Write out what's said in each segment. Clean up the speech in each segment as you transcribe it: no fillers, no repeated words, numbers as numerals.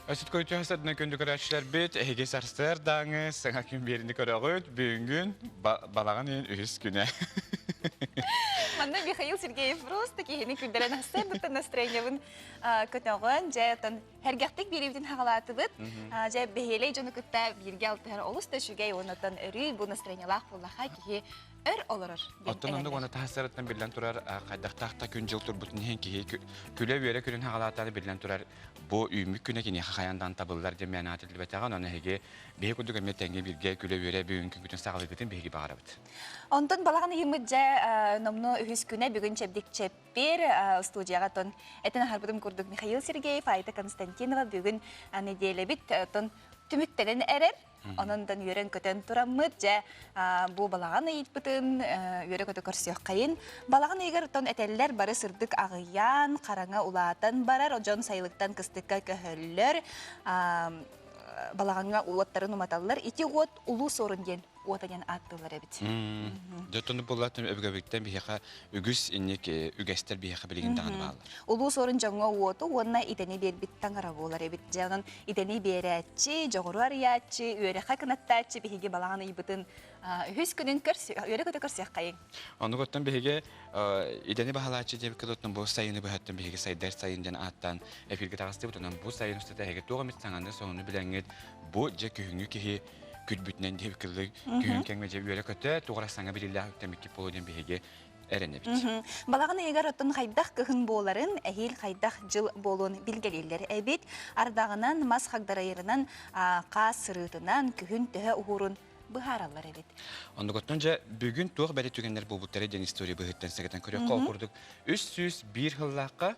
Өсүт көйтү садына күндү көрөөччүлэрбит, эһиги сарсыардааҥы саҥа күн биэрини көрөҕүт, бүгүн балаҕан ыйын үһүс күнэ. Манна Михаил Сергеев просто киһини күлдэрэн сарсыардыттан настроениябын көтөҕөн, дьэ, оттон һэргэхтик биэриибитин хаҕалаатыбыт. Дьэ, бэһиэлэй дьону кытта бииргэ алтыһар олус да үчүгэй уонна оттон өрүү бу настроениялаах буоллаха киһи өр олорор диэн Оттон оннук эрэнэр. уонна таһассарыттан биллэн турар хайдахтаах да күн-дьыл турбутун иһин киһи күлэ-үөрэ күнүн хаҕалаатаары биллэн турар бу үүммүт күнэ киниэхэ хайаан даҕаны табыллар диэн мээнэ аатырдыбатаҕа онон эһиги биһи курдук эмиэ тэҥҥэ бииргэ күлэ-үөрэ бүгүҥкү күнүн саҕалыыргытын биһиги баҕарабыт. Онтон балаҕан ыйыммыт дьэ номнуо үһүс күнэ бүгүн чэбдик чэппиэр студияҕа тон этэн аһарбытым курдук Михаил Сергеев, Айта Константинова бүгүн нэдиэлэбит тон түмүктэнэн эрэр. Онон да үөрэн-көтөн тураммыт, дьэ, бу балаҕан ыйыппытын үөрэ-көтө көрсүөххэйин. Балаҕан ыйыгар оттон этэллэр бары сырдык аҕыйаан, хараҥа улаатан барар, дьон сайылыктан кыстыкка көһөллөр, балаҕаҥҥа уоттарын уматаллар. Ити уот Улуу Суорун диэн уота диэн ааттыыллар эбит. Дьэ, оттон буоллаатын өбүгэбиттэн биһиэхэ үгүс инник үгэстэр биһиэхэ билигин даҕаны бааллар. Улуу Суорун дьоҥҥо уоту уонна идэни биэрбит таҥара буолар эбит. Дьэ, онон идэни биэрээччи, дьоҕуру арыйааччы, үөрэххэ кынаттааччы биһиги балаҕан ыйбытын үһүс күнүн үөрэ-көтө көрсүөххэйиҥ. Оннук оттон биһиги идэни баһылааччы диэбиккэ оттон бу сайыны быһаттан биһиги сайдар сайын диэн ааттаан эфиргэ таҕыстыбыт. Онон бу сайын устата эһиги туох эмит саҥаны сонуну билэҥҥит бу дьэ күһүҥҥү киһи күлбүтүнэн диэбиккэ күһүн кэмҥэ дьэ үөрэ-көтө туох эрэ саҥа билиилээх үктэммиккит буолуо диэн биһиги эрэнэбит. Балаҕан ыйыгар оттон хайдах кыһын буоларын, эһиил хайдах дьыл буолуон билгэлииллэр эбит. Ардаҕынан, мас хагдарайырынан, хаас сырыытынан күһүн төһө уһуурун быһаараллар эбит. Оннугуттан дьэ бүгүн туох бэрэ түгэннэр буолбуттара диэн история быһыттан сэгэтэн көрүөххэ ол курдук 301 сыллаахха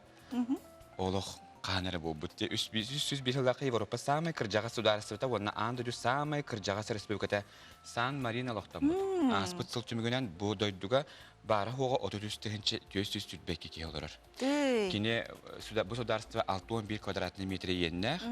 олох хаан эрэ буолбут. 301 сыллаахха Европа саамай кырдьаҕас судаарыстыбата уонна аан дойду саамай кырдьаҕас республиката Сан-Марино олохтоммут. Ааспыт сыл түмүгүнэн бу дойдуга баара-суоҕа 33 тыһыынча 422 киһи олорор. Кини бу судаарыстыба 61 квадратный метр иэннээх.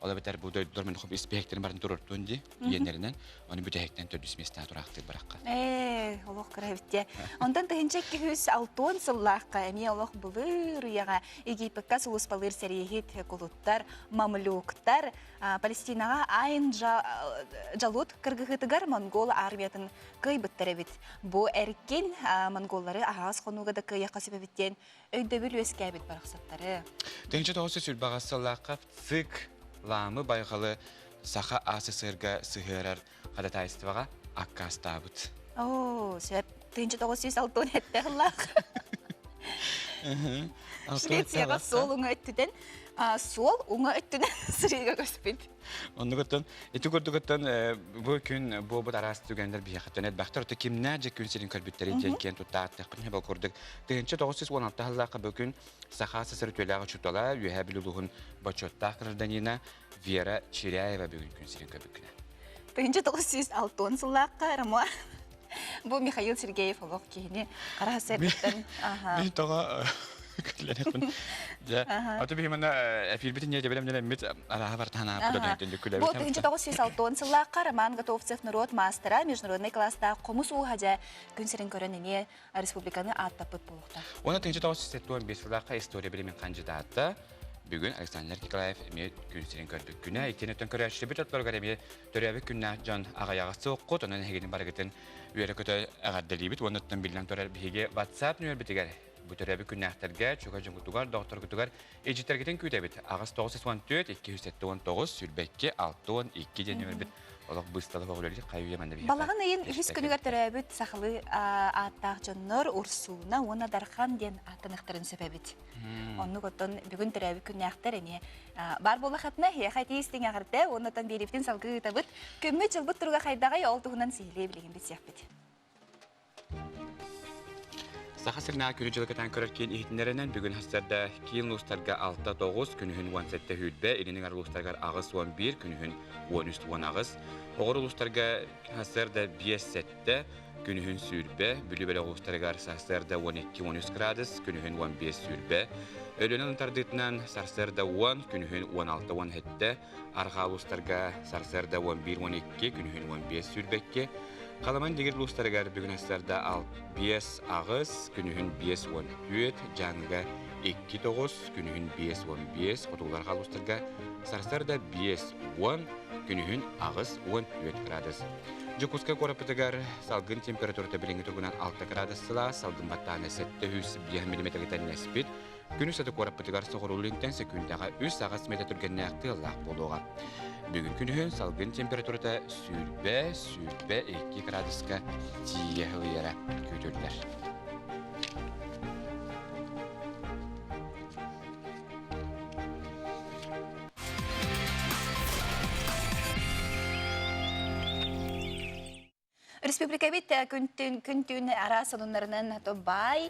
Ол эбэтэр бу дойдулар мен хоп испиэһэктэрин барын туруортуон дии иэннэринэн. Ону бүтэһиктэн төрдүс миэстэҕэ тураахтыыр барахха. Ээ, олох кыра эбит Онтон 1260 сыллаахха эмиэ олох былыр үйэҕэ Египекка сулууспалыыр сэрииһит кулуттар, мамлюктар Палестинаҕа Айн Жалут кыргыһыытыгар монгол армиятын кыайбыттар эбит. Бу эркин монголлары аһаҕас хонууга да кыайыахха сөп эбит диэн өйдөбүл үөскээбит барахсаттары. Тыһыынча тоҕус сүүс сүүрбэҕэ сыллаахха ЦИК Лаамы байҕалы Саха АССР-га сыһыарар ходатайствоҕа аккаастаабыт. Оо, сөп. 1967 сыллаах. Швецияҕа суол уҥа өттүтэн суол уҥа өттүнэн сырыыга көспүт. Оннугуттан ити курдугуттан бу күн буолбут араас түгэннэр биһиэхэттэн элбэхтэр. Ото кимнээх дьэ күн сирин көрбүттэрин диэн киэн туттааттахпын бұл курдук 1916 сыллаахха бу күн Саха СССР үтүөлээх учуутала, Үөһээ Бүлүү улууһун бочуоттаах гражданина Вера Чиряева бүгүн күн сирин көрбүккүнэ. 1960 сыллаахха Роман Бу Михаил Сергеев олох киһини хара сэрдиттэн Мин тоҕо күллэрэхпин. Дьэ, ото биһи манна эфирбитин не дебелем нелеммит араха бартаан ааппыта дөнтөн күлэбит. Бу 1960 сыллаахха Роман Готовцев норуот маастара международный класстаах хомус ууһа дьэ күн сирин көрөн эмиэ республиканы ааттаппыт буолуохтаах. Уонна 1975 сыллаахха история билимин хандьыдаата бүгүн Александр Николаев эмиэ күн сирин көрбүт күнэ. Итиэн өттөн көрөөччүбүт отлоругар эмиэ төрөөбүт күннээх дьон аҕыйаҕа суоххут, онон эһигини барыгытын үөрэ-көтө эҕэрдэлиибит уонна оттон биллэн турар биһиги WhatsApp нүөмэрбитигэр бу төрөөбүт күннээхтэргэ, чугас дьоҥҥутугар, доҕотторгутугар илдьиттэргитин күүтэбит. Аҕыс 914 279 22 62 диэн нүөмэрбит олох быыстала көҕүлэлиир хайы манна биһиэхэ. Балаҕан ыйын үһүс күнүгэр төрөөбүт сахалыы ааттаах дьоннор Урсууна уонна Дархан диэн ааттаныахтарын сөп эбит. Оннук оттон бүгүн төрөөбүт күннээхтэр эмиэ баар буоллаххытына эһиэхэ итии истиҥ эҕэрдэ уонна оттон биэриибитин салгыы ыытабыт. Күммүт дьылбыт туруга хайдаҕый ол туһунан сиһилии билигин билсиэхпит. Саха сиринээҕи күнү дьылы кэтээн көрөр киин иһитиннэринэн бүгүн сарсыарда киин улуустарга 6-9, күнүһүн 17 сүүрбэ, илин эҥэр улуустарыгар 81, күнүһүн 13-18, оҕор улуустарга сарсыарда 5-7, күнүһүн сүүрбэ, Бүлүү бөлөх улуустарыгар сарсыарда 12-13 градус, күнүһүн 15 сүүрбэ, Өлүөнэ тардыытынан сарсыарда 10, күнүһүн 16-17, арҕаа улуустарга сарсыарда 11-12, күнүһүн 15 сүүрбэкки, Халаман дигир улуустарыгар бүгүн сарсыарда 5-8, күнүһүн 5-14, Дьааҥыга 2-9, күнүһүн 5-15, хотугулар халустарга сарсыарда 5-10, күнүһүн 8-14 градус. Дьокуускай куораппытыгар салгын температурата билиҥҥи туругунан 6 градус сылаас, салгын баттаана 705 мм тэннэспит. Күнүс аты куораппытыгар соҕуруулунтан секундаҕа 3-8 метр түргэннээх тыаллаах буолуоҕа. Бүгүн күнүһүн салгын температурата 20-22 градуска тиийэ сылыйара күүтүллэр. Республикабит күн-түн күн-түүн араас сонуннарынан баай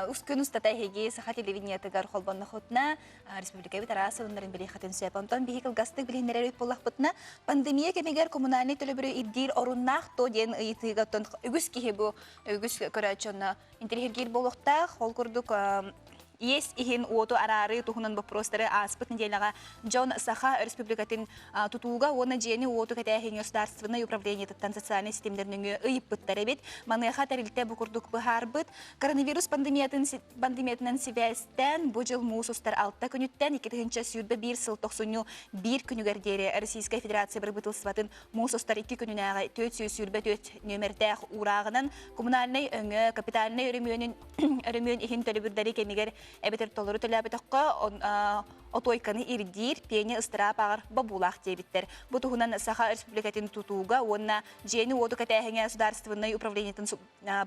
ус күн устата эһиги саха телевидениетыгар холбоннохутна республикабит араас сонуннарын билиэххитин сөп. Онтон биһи кылгастык билиһиннэрэр буоллахпытына пандемия кэмигэр коммунальнай төлөбүрү ирдиир оруннаах то диэн ыйытыыга оттон үгүс киһи бу үгүс көрөөччү онно интэриэһиргиир буолуохтаах. Ол курдук иэс иһин уоту араарыы туһунан боппуруостары ааспыт нэдиэлэҕэ дьон Саха Республикатын тутууга уонна дьиэни-уоту кэтээһиҥҥэ государственнай управлениетыттан социальнай ситимнэр нөҥүө ыйыппыттар эбит. Маныаха тэрилтэ бу курдук быһаарбыт. Коронавирус пандемиятын пандемиятынан сибээстээн бу дьыл муус устар 6 күнүттэн 2021 сыл тохсунньу биир күнүгэр диэри Российскай Федерация бырабыыталыстыбатын муус устар икки күнүнээҕи 424 нүөмэрдээх уурааҕынан коммунальнай өҥө капитальнай өрөмүөнүн өрөмүөн иһин төлөбүрдэри кэмигэр эбэтэр толору төлөөбөтөххө отуойканы ирдиир пиэни ыстыраап ааҕар бобуулаах диэбиттэр. Бу туһунан Саха Республикатын тутууга уонна дьиэни-уоту кэтээһиҥэ государственнай управлениетын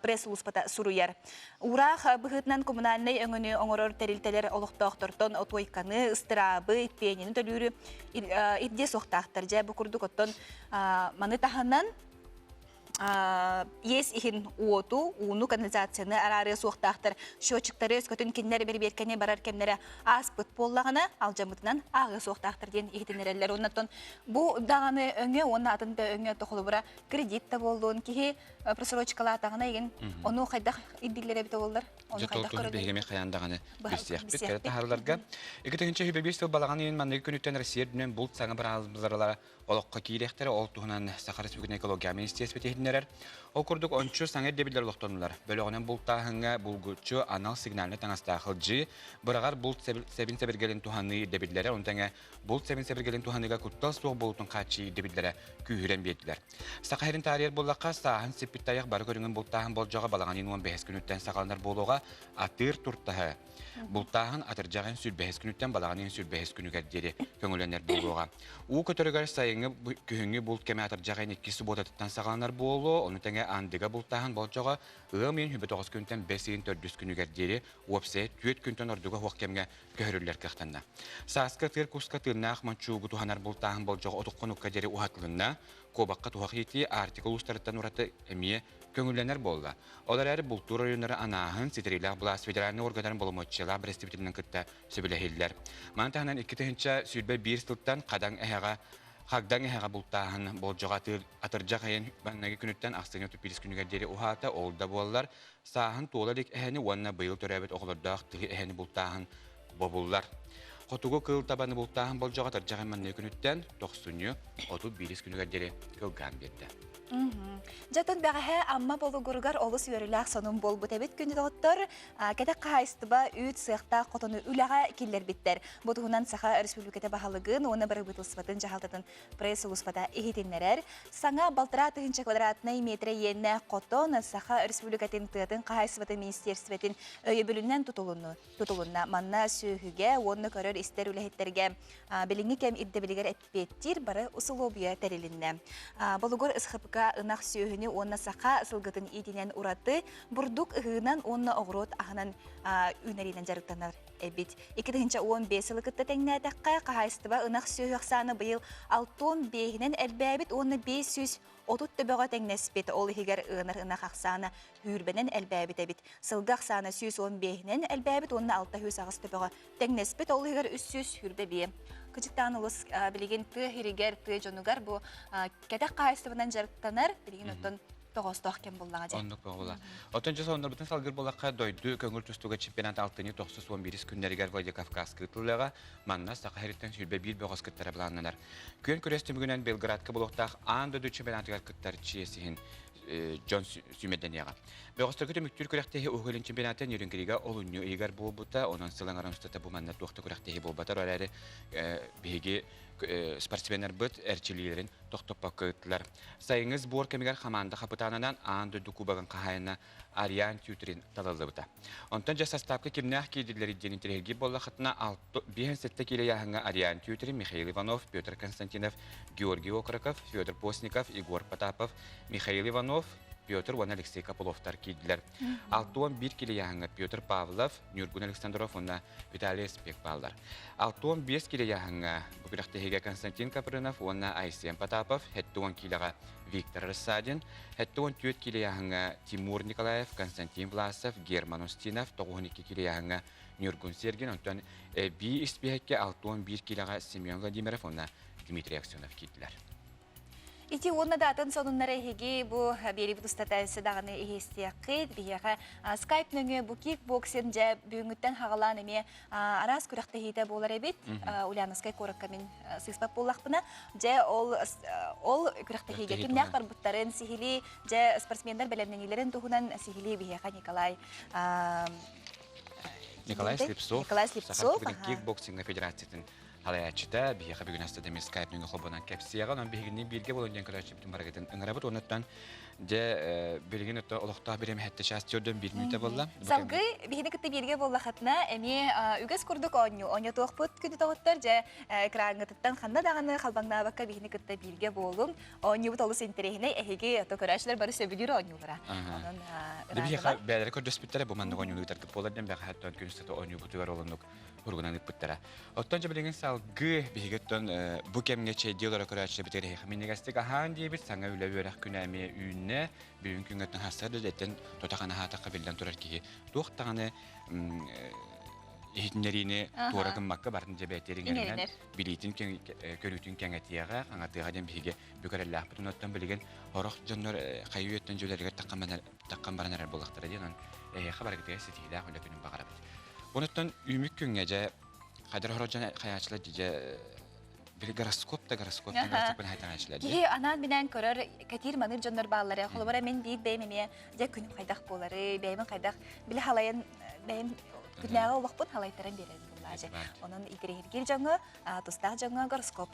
пресс-сулууспата суруйар. Уураах быһыытынан коммунальнай өҥөнү оҥорор тэрилтэлэр олохтоохтортон отуойканы, ыстыраабы, пиэнини төлүүрү ирдиэ суохтаахтар. Дьэ, бу курдук оттон маны таһынан иэс иһин уоту, ууну, канализацияны араарыа суохтаахтар. Счетчиктары өскөтүн кинилэр бэрэбиэркэни барар кэмнэрэ ааспыт буоллаҕына, алдьаммытынан ааҕыа суохтаахтар диэн иһитиннэрэллэр. Оннуттан бу даҕаны өҥө уонна атын да өҥө тохолубура кредит да буоллун, киһи просрочкалаатаҕына игин ону хайдах ирдииллэр эбитэ буоллар? Ону хайдах көрөбүт? Биһиги хайаан даҕаны билсиэхпит, кэрэ таһаарыларга. 2025 сыл балаҕан ыйын манныгы күнүттэн Россия үрдүнэн булт саҥа быраабылалара олоххо киириэхтэрэ, ол туһунан Саха Республикатын экология министиэристибэтэ иһитиннэрэр. Ол курдук, ончу саҥа ирдэбиллэр олохтонулар. Бөлөҕүнэн бултааһыҥҥа булгуччу анал сигнальнай таҥастаах ылдьыы, быраҕар булт сэбин сэбиргэлин туһаныы ирдэбиллэрэ, ону тэҥэ булт сэбин сэбиргэлин туһаныыга куттал суох буолуутун хааччыйыы ирдэбиллэрэ күүһүрэн биэрдилэр. Саха сирин таарыйар буоллахха, сааһын сиппит тайах бары көрүҥүн бултааһын болдьоҕо балаҕан ыйын 15 күнүттэн саҕаланар буолуоҕа, атыыр туртаһы Бултааһын атырдьаҕын сүрбэһис күнүттэн балаҕан ыйын сүрбэһис күнүгэр диэри көҥүлэнэр буолуоҕа. Уу көтөрүгэр сайыҥҥы күһүҥҥү булт кэмэ атырдьах ыйын иккис субуотатыттан саҕаланар буолуо, ону тэҥэ андыга бултааһын болдьоҕо ыам ыйын сүбэ тоҕус күнтэн бэс ыйын төрдүс күнүгэр диэри уопсайа түөрт күнтэн ордуга суох кэмҥэ көһөрүллэр кыахтанна. Сааскы атыыр куска тыыннаах мончуугу туһанар бултааһын болдьоҕо отут хонукка диэри уһатылынна. Куобахха туһах иитии Арктика улуустарыттан ураты эмиэ көҥүллэнэр буолла. Ол эрээри бултуур оройуоннары анааһын ситэриилээх былаас федеральнай органнарын боломуочуйалаах бэрэстэбиитэлинэн кытта сөбүлэһиллэр. Маны таһынан 2021 сылтан Хадаҥ эһэҕэ Хагдаҥ эһэҕэ бултааһын болдьоҕо атырдьах ыйын маҥнайгы күнүттэн ахсынньы 31 күнүгэр диэри уһаата. Ол да буоллар, сааһын туола илик эһэни уонна быйыл төрөөбүт оҕолордоох тыһы эһэни бултааһын бобуллар. Хотугу кыыл табаны бултааһын болдьоҕо атырдьах ыйын маҥнайгы күнүттэн тохсунньу 31 күнүгэр диэри кылгаан биэрдэ. Дьэ, оттон бэҕэһээ Амма Болугуругар олус үөрүүлээх сонун буолбут эбит күндү доҕоттор. Кэтэх хаһаайыстыба үүт сыахтаах хотону үлэҕэ киллэрбиттэр. Бу туһунан Саха Республиката баһылыгын уонна бырабыыталыстыбатын дьаһалтатын пресс-сулууспата иһитиннэрэр. Саҥа балтараа тыһыынча квадратнай метрэ иэннээх хотон Саха Республикатын тыатын хаһаайыстыбатын министиэрстибэтин өйөбүлүнэн тутулунна. Манна сүөһүгэ уонна көрөр-истэр үлэһиттэргэ билиҥҥи кэм ирдэбилигэр эппиэттиир бары усулуобуйа тэрилиннэ. Болугур СХПК ынах сүөһүнү уонна саха сылгытын иитинэн ураты бурдук ыһыынан уонна оҕуруот аһынан үүнэриинэн дьарыктанар эбит. 2015 сылы кытта тэҥнээтэххэ, хаһаайыстыба ынах сүөһү ахсаана быйыл 65-инэн элбээбит уонна 530 төбөҕө тэҥнэспит. Ол иһигэр ыанар ынах ахсаана сүүрбэнэн элбээбит эбит. Сылгы ахсаана 115-инэн элбээбит уонна 608 төбөҕө тэҥнэспит, ол иһигэр 325. Кычыктаан улус билигин тыа иһигэр, тыа дьонугар бу кэтэх хаһаайыстыбанан дьарыктанар, билигин оттон тоҕоостоох кэм буллаҕа дьэ. Оннук буола. Оттон дьэ соннорбутун салгыр буоллахха, дойду көҥүл тустууга чемпионат алтынньы 91 күннэригэр Владикавказка ыытыллыаҕа. Манна Саха сириттэн 21 бөҕөс кыттара былааннанар. Күөн күрэс түмүгүнэн Белградка буолуохтаах аан дойду чемпионатыгар кыттар чиэс иһин. дьон сүүмэрдэниэҕэ. Бөҕөстөргө түмүктүүр күрэхтэһии Уһук Илин чемпионата Нерюнгрига олунньу ыйыгар буолбута. Онон сыл аҥарын устата бу манна туох да күрэхтэһии буолбатар. Ол эрээри биһиги спортсменнарбыт эрчиллиилэрин тохтоппокко ыыттылар. Сайыҥҥы сбор кэмигэр хамаанда хапытаанынан аан дойду кубогын хаһаайына Ариан Тютрин талыллыбыта. Онтон дьэ састаапка кимнээх киирдилэр диэн интэриэһиргиир буоллахытына, 57 киилэ ыйааһыҥҥа Ариан Тютрин, Михаил Иванов, Петр Константинов, Георгий Окороков, Федор Постников, Егор Потапов, Михаил Иванов, Петр уонна Алексей Копыловтар киирдилэр. 61 киилэ ыйааһыҥҥа Петр Павлов, Ньургун Александров уонна Виталий Спек бааллар. 65 киилэ ыйааһыҥҥа бу күрэхтэһиигэ Константин Капрынов уонна Айсен Потапов, 70 киилэҕэ Виктор Рассадин, 74 киилэ ыйааһыҥҥа Тимур Николаев, Константин Власов, Герман Устинов, 92 киилэ ыйааһыҥҥа Ньургун Сергин, онтон эбии испииһэккэ 61 киилэҕэ Семен Владимиров уонна Дмитрий Аксенов киирдилэр. Ити уонна да атын сонуннары эһиги бу биэрибит устата өссө даҕаны иһистиэххит. Биһиэхэ скайп нөҥүө бу кикбоксинг дьэ бүгүҥҥүттэн хаҕалаан эмиэ араас күрэхтэһиитэ буолар эбит. Ульяновскай куоракка мин сыыспат буоллахпына. Дьэ ол ол күрэхтэһиигэ кимнээх барбыттарын сиһилии дьэ спортсменнар бэлэмнэниилэрин туһунан сиһилии биһиэхэ Николай Николай Слепцов, Николай Слепцов, кикбоксинга федерациятын салайааччыта биһиэхэ бүгүн астыда эмиэ скайп нөҥүө холбонон кэпсиэҕэ. Онон биһигини бииргэ буолан диэн көрөөччүбүтүн барыгытын ыҥырабыт. Онуттан дьэ билигин өттө олохтоох бириэмэ хэттэ час төрдөн биир мүнүүтэ буолла. Салгыы биһини кытта бииргэ буоллахытына эмиэ үгэс курдук оонньуу оонньотуохпут күнү тоҕуттар дьэ экраҥҥытыттан ханна даҕаны халбаҥнаабакка биһини кытта бииргэ буолуҥ. Оонньуубут олус интэриэһинэй эһиги ото көрөөччүлэр бары сөбүлүүр оонньуулара. Онон Биһиэхэ бэйэлэрэ көрдөспүттэрэ бу маннык оонньууну ыытаргыт буолар диэн бэҕэһээттэн күнүс сата оонньуубутугар олоннук уругунан ыыппыттара. Оттон дьэ билигин салгыы биһиги оттон бу кэмҥэ чэйдии олоро көрөөччүлэрбитигэр эһиэхэ минньигэстик аһаан диэбит саҥа үлэ үөрэх күнэ эмиэ үүннэ. Бүгүн күҥҥэ оттон хассар да эттэн тото-хана аһаатахха биллэн турар киһи туох даҕаны иһитиннэриини туора гыммакка барын дьэ бэйэтигэр иҥэринэн билиитин көрүүтүн кэҥэтиэҕэ, хаҥатыаҕа диэн биһиги бүк эрэллээхпит. Оттон билигин сорох дьоннор хайыы үйэттэн дьүлэригэр таххан баран эрэр буоллахтара диэн, онон эһиэхэ барыгытыгар ситиһиилээх үлэ күнүн баҕарабыт. Онуттан үүмүк күҥҥэ дьэ хайдар хорор дьон хайааччылар дьэ били гороскоп да гороскоп да гороскопун хайдаҕааччылар Киһи анаан-минээн көрөр, кэтиир маныыр дьоннор бааллара. Холобура, мин биир бэйэм эмиэ дьэ күнүм хайдах буолары, бэйэбин хайдах били халайан бэйэм күннээҕи олохпун халайтаран биэрэрим буоллаа дьэ. Онон интэриэһиргиир дьоҥҥо, тустаах дьоҥҥо гороскоп.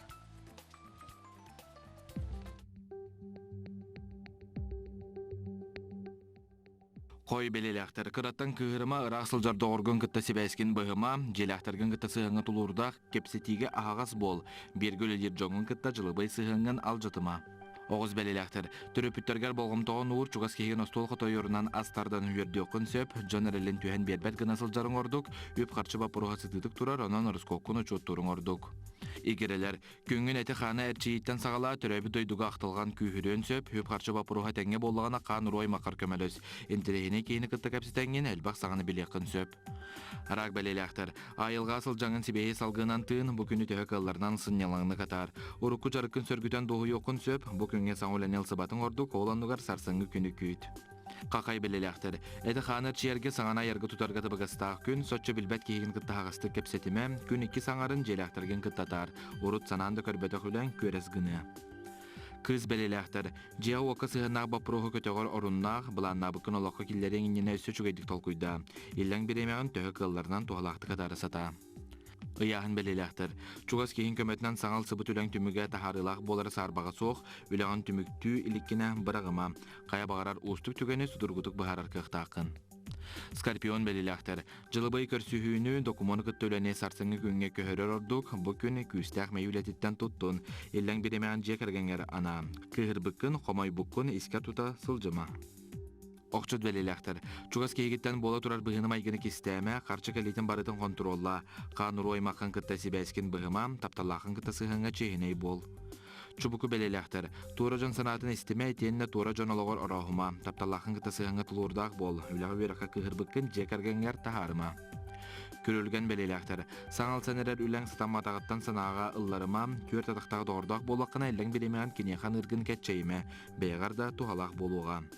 Хой бэлиэлээхтэр кыраттан кыыһырыма, ыраах сылдьар доҕоргун кытта сибээскин быһыма, дьиэлээхтэргин кытта сыһыаҥҥа тулуурдаах, кэпсэтиигэ аһаҕас буол, бииргэ үлэлиир дьоҥҥун кытта дьылыбай сыһыаҥҥын алдьатыма. Оҕус бэлиэлээхтэр төрөппүттэргэр болҕомтоҕун уур, чугас киһигин остуол хотойорунан ас тардан үөрдүөххүн сөп, дьон эрэлин түһэн биэрбэт гына сылдьарыҥ ордук, үп-харчы боппуруоһа сытыытык турар, онон ороскуоккун учуоттууруҥ ордук. Игирэлэр Күҥҥүн эти-хааны эрчийииттэн саҕалаа, төрөөбүт дойдуга ахтылҕан күүһүрүөн сөп, үп-харчы боппуруоһа тэҥҥэ буоллаҕына хаан уруой макар көмөлөс. Интэриэһинэй киһини кытта кэпсэтэҥҥин элбэх саҥаны билиэххин сөп. Араак бэлиэлээхтэр. Айылҕа сылдьаҥын сибиэһэй салгыынан тыын, бу күнү төһө кыалларынан сынньалаҥнык атаар. Урукку дьарыккын сөргүтэн дуоһуйуоххун сөп, бу күҥҥэ саҥа үлэни ылсыбатыҥ ордук, ол оннугар сарсыҥҥы күнү күүт. Хахай бэлэлээхтэр. Эти-хааны эрчийэргэ саҥаны айарга тутарга табыгастаах күн, соччо билбэт киһигин кытта аһаҕастык кэпсэтимэ, күн икки саҥарын дьиэлээхтэргин кытта атаар, урут санаан да көрбөтөх үлэҥ күөрэс гыныа. Кыыс бэлиэлээхтэр. Дьиэҕэ-уокка сыһыаннаах боппуруоһу көтөҕөр оруннаах, былааннаабыккын олоххо киллэриэҥ иннинэ өссө үчүгэйдик толкуйдаа. Иллэҥ бириэмэҕин төһө кыалларынан туһалаахтык атаара сатаа. Ыйааһын бэлиэлээхтэр. Чугас киһиҥ көмөтүнэн саҥа ылсыбыт үлэҥ түмүгэ таһаарыылаах буолара саарбаҕа суох, үлэҕин түмүктүү иликкинэ быраҕыма. Хайа баҕарар уустук түгэни судургутук быһаарар кыахтааххын. Скорпион бэлиэлээхтэр. Дьылыбай көрсүһүүнү, докумуону кытта үлэни сарсыҥҥы күҥҥэ көһөрөр ордук, бу күн күүстээх мэйии үлэтиттэн туттун, иллэҥ бириэмэҕин дьиэ кэргэҥҥэр анаа. Кыыһырбыккын, хомойбуккун искэр тута сылдьыма. Охчут бэлиэлээхтэр. Чугас киһигиттэн буола турар быһыыны-майгыны кистээмэ, харчы кэлиитин барытын хонтуруоллаа, хаан уруу аймаххын кытта сибээскин быһыма, тапталлааххын кытта сыһыаҥҥа чиэһинэй буол. Чубуку бэлиэлээхтэр. Туора дьон санаатын истимэ, итиэннэ туора дьон олоҕор орооһума. Тапталлааххын кытта сыһыаҥҥа тулуурдаах буол. Үлэҕэ-үөрэххэ кыыһырбыккын дьиэ кэргэҥҥэр таһаарыма. Күрүлгэн бэлиэлээхтэр. Саҥа ылсан эрэр үлэҥ сатамматаҕыттан санааҕа ылларыма. Түөрт атахтаах доҕордоох буоллаххына, иллэҥ бириэмэҕин киниэхэ аныыргын кэччэйимэ. Бэйэҕэр да туһалаах буолуоҕа.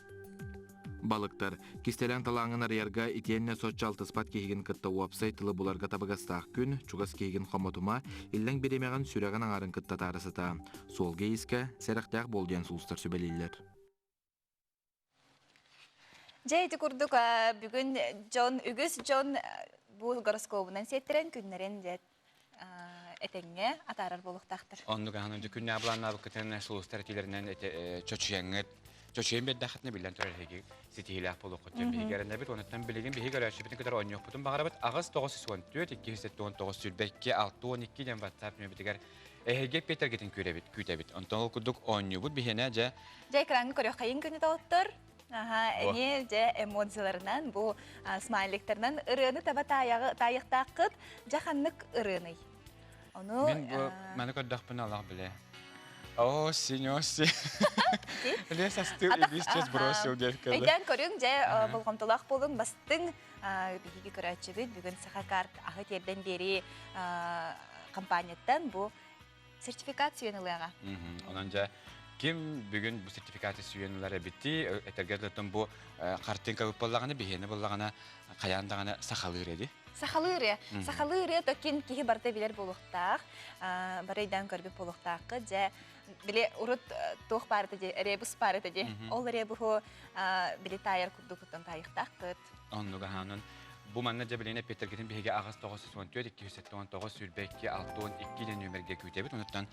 Балыктар, кистэлэҥ талааҥҥын арыйарга итиэннэ соччо алтыспат киһигин кытта уопсай тылы буларга табыгастаах күн, чугас киһигин хомотума, иллэҥ бириэмэҕин сүрэҕин аҥарын кытта таара сытаа. Суолга-иискэ сэрэхтээх буол диэн сулустар сүбэлииллэр. Дьэ, ити курдук бүгүн дьон, үгүс дьон бу гороскобунан сиэттэрэн күннэрин дьэ этэҥҥэ атаарар буолуохтаахтар. Оннук аһан дьэ күннээ былааннаабыккытын сулустар этиилэринэн чочуйаҥҥыт чочуйан биэрдэххитинэ биллэн турар эһиги ситиһиилээх буолуоххут диэн биһиги эрэнэбит. Онуттан билигин биһиги көрөөччүбүтүн кытары оонньуохпутун баҕарабыт. 8 914 279 22 62 диэн WhatsApp нөмүрбүтүгэр эһиги эппиэттэргитин күүтэбит. Онтон ол курдук оонньуубут биһиэнэ дьэ Дьэ экраҥҥа көрүөххэйин күнү тоҕоттор. Аха, эмиэ дьэ эмоцияларынан, бу смайликтарынан ырыаны таба таайыахтааххыт. Дьэ ханнык ырыаный? Ону Мин бу маны көрдөхпүнэ олох билэ. О, синьо, си. Лес астыл и листья сбросил диэн кэллэ. Өйдөөн көрүҥ, дьэ болҕомтолоох буолуҥ, бастыҥ биһиги көрөөччүбүт бүгүн Саха карт аһы тиэрдэн биэрии компанияттан бу сертификат сүүйэн ылыаҕа. Онон дьэ ким бүгүн бу сертификаты сүүйэн ылар эбити, этэргэ дылытын бу хартыынка буоллаҕына, биһиэнэ буоллаҕына хайаан даҕаны сахалыыр эди. Сахалыы ырыа. Сахалыы ырыа токин киһи барыта билэр буолуохтаах, бары өйдөөн көрбүт буолуохтааххыт. Дьэ, били урут туох баар этэ дии, ребус баар этэ дии. Ол ребуһу били таайар курдук таайыахтааххыт. Оннук аһаанын бу манна дьэ билигин эппиэттэргитин биһиги 8 914 279 22 62 диэн нүөмэргэ күүтэбит. Онуттан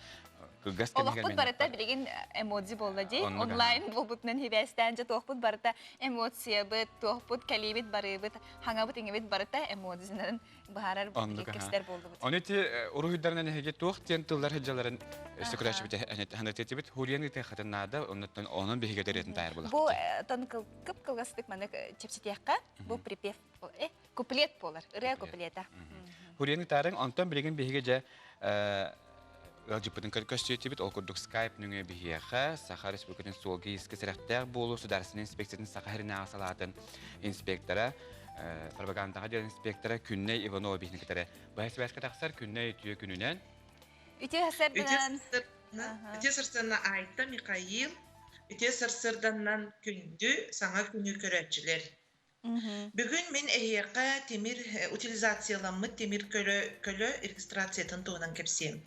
кылгас кэмигэр Олохпут барыта билигин эмодзи буолла дии. Онлайн буолбутунан хибээстээн дьэ туохпут барыта эмоциябыт, туохпут кэлиибит барыыбыт, хаҥабыт иҥибит барыта эмодзинан быһаарар кэпсэтэр буоллубут. Оны ити уруһуйдарынан эһиги туох диэн тыллар сылдьаларын өссө көрөөччүбүт ханатытыбыт Хулиан ытыахатын наада, оннуттан онон биһиги дөрүөтүн тайар булах. Бу тон кып кылгастык маны чэпчэтиэххэ, бу припев куплет буолар, ырыа куплета. Хулиан ытаарыҥ, онтон билигин биһиги дьэ ыалдьыппытын көстүөтүбүт, ол курдук Skype нөҥүө биһиэхэ Саха Республикатын суолга-иискэ сэрэхтээх буолуу судаарыстыбаннай инспекциятын Саха сиринээҕи салаатын инспектора, пропагандаҕа дьиэ инспектора Күннэй Иванова биһини кытары быһа сибээскэ тахсар. Күннэй үтүө күнүнэн. Үтүө сарсыарданан. Үтүө сарсыарданан Айта Михаил, үтүө сарсыарданан күндү саҥа күнү көрөөччүлэр. Бүгүн мин эһиэхэ тимир утилизацияламмыт тимир көлө, көлө регистрациятын туһунан кэпсиэм.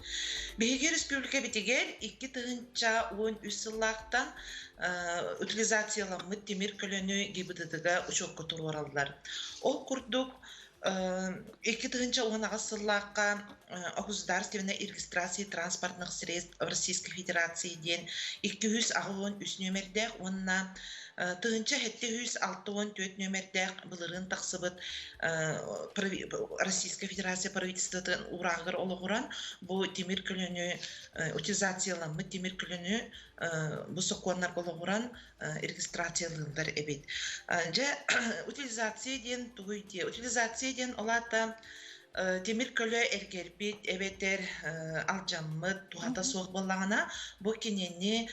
Биһиги республикабитигэр 2013 сыллаахтан утилизацияламмыт тимир көлөнү ГИБДД-га учуокка туруораллар. Ол курдук 2018 сыллаахха государственной регистрации транспортных средств Российской Федерации диэн 283 нүөмэрдээх уонна 1764 нүөмэрдээх былырыын тахсыбыт Российская Федерация правительствотын уурааҕыгар олоҕуран бу тимир көлөнү утилизацияламмыт тимир көлөнү бу сокуоннарга олоҕуран регистрациялыыллар эбит. Дьэ, утилизация диэн тугуй диэ? Утилизация диэн ол аата тимир көлө эргэрбит эбэтэр алдьаммыт туһата суох буоллаҕына, бу кинини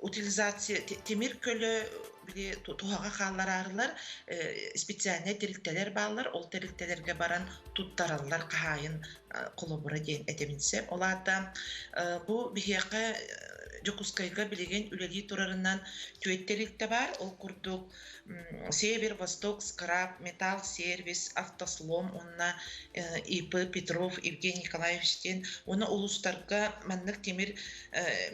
утилизация тимир көлө били туһаҕа хааллараарылар специальнай тэрилтэлэр бааллар, ол тэрилтэлэргэ баран туттараллар хаһаайын холобура диэн этэбин сөп. Ол аата бу биһиэхэ Дьокуускайга билигин үлэлии турарынан түөрт тэрилтэ баар. Ол курдук Север, Восток, Скраб, Металл Сервис, Автослом уонна ИП Петров Евгений Николаевич диэн уонна улуустарга маннык тимир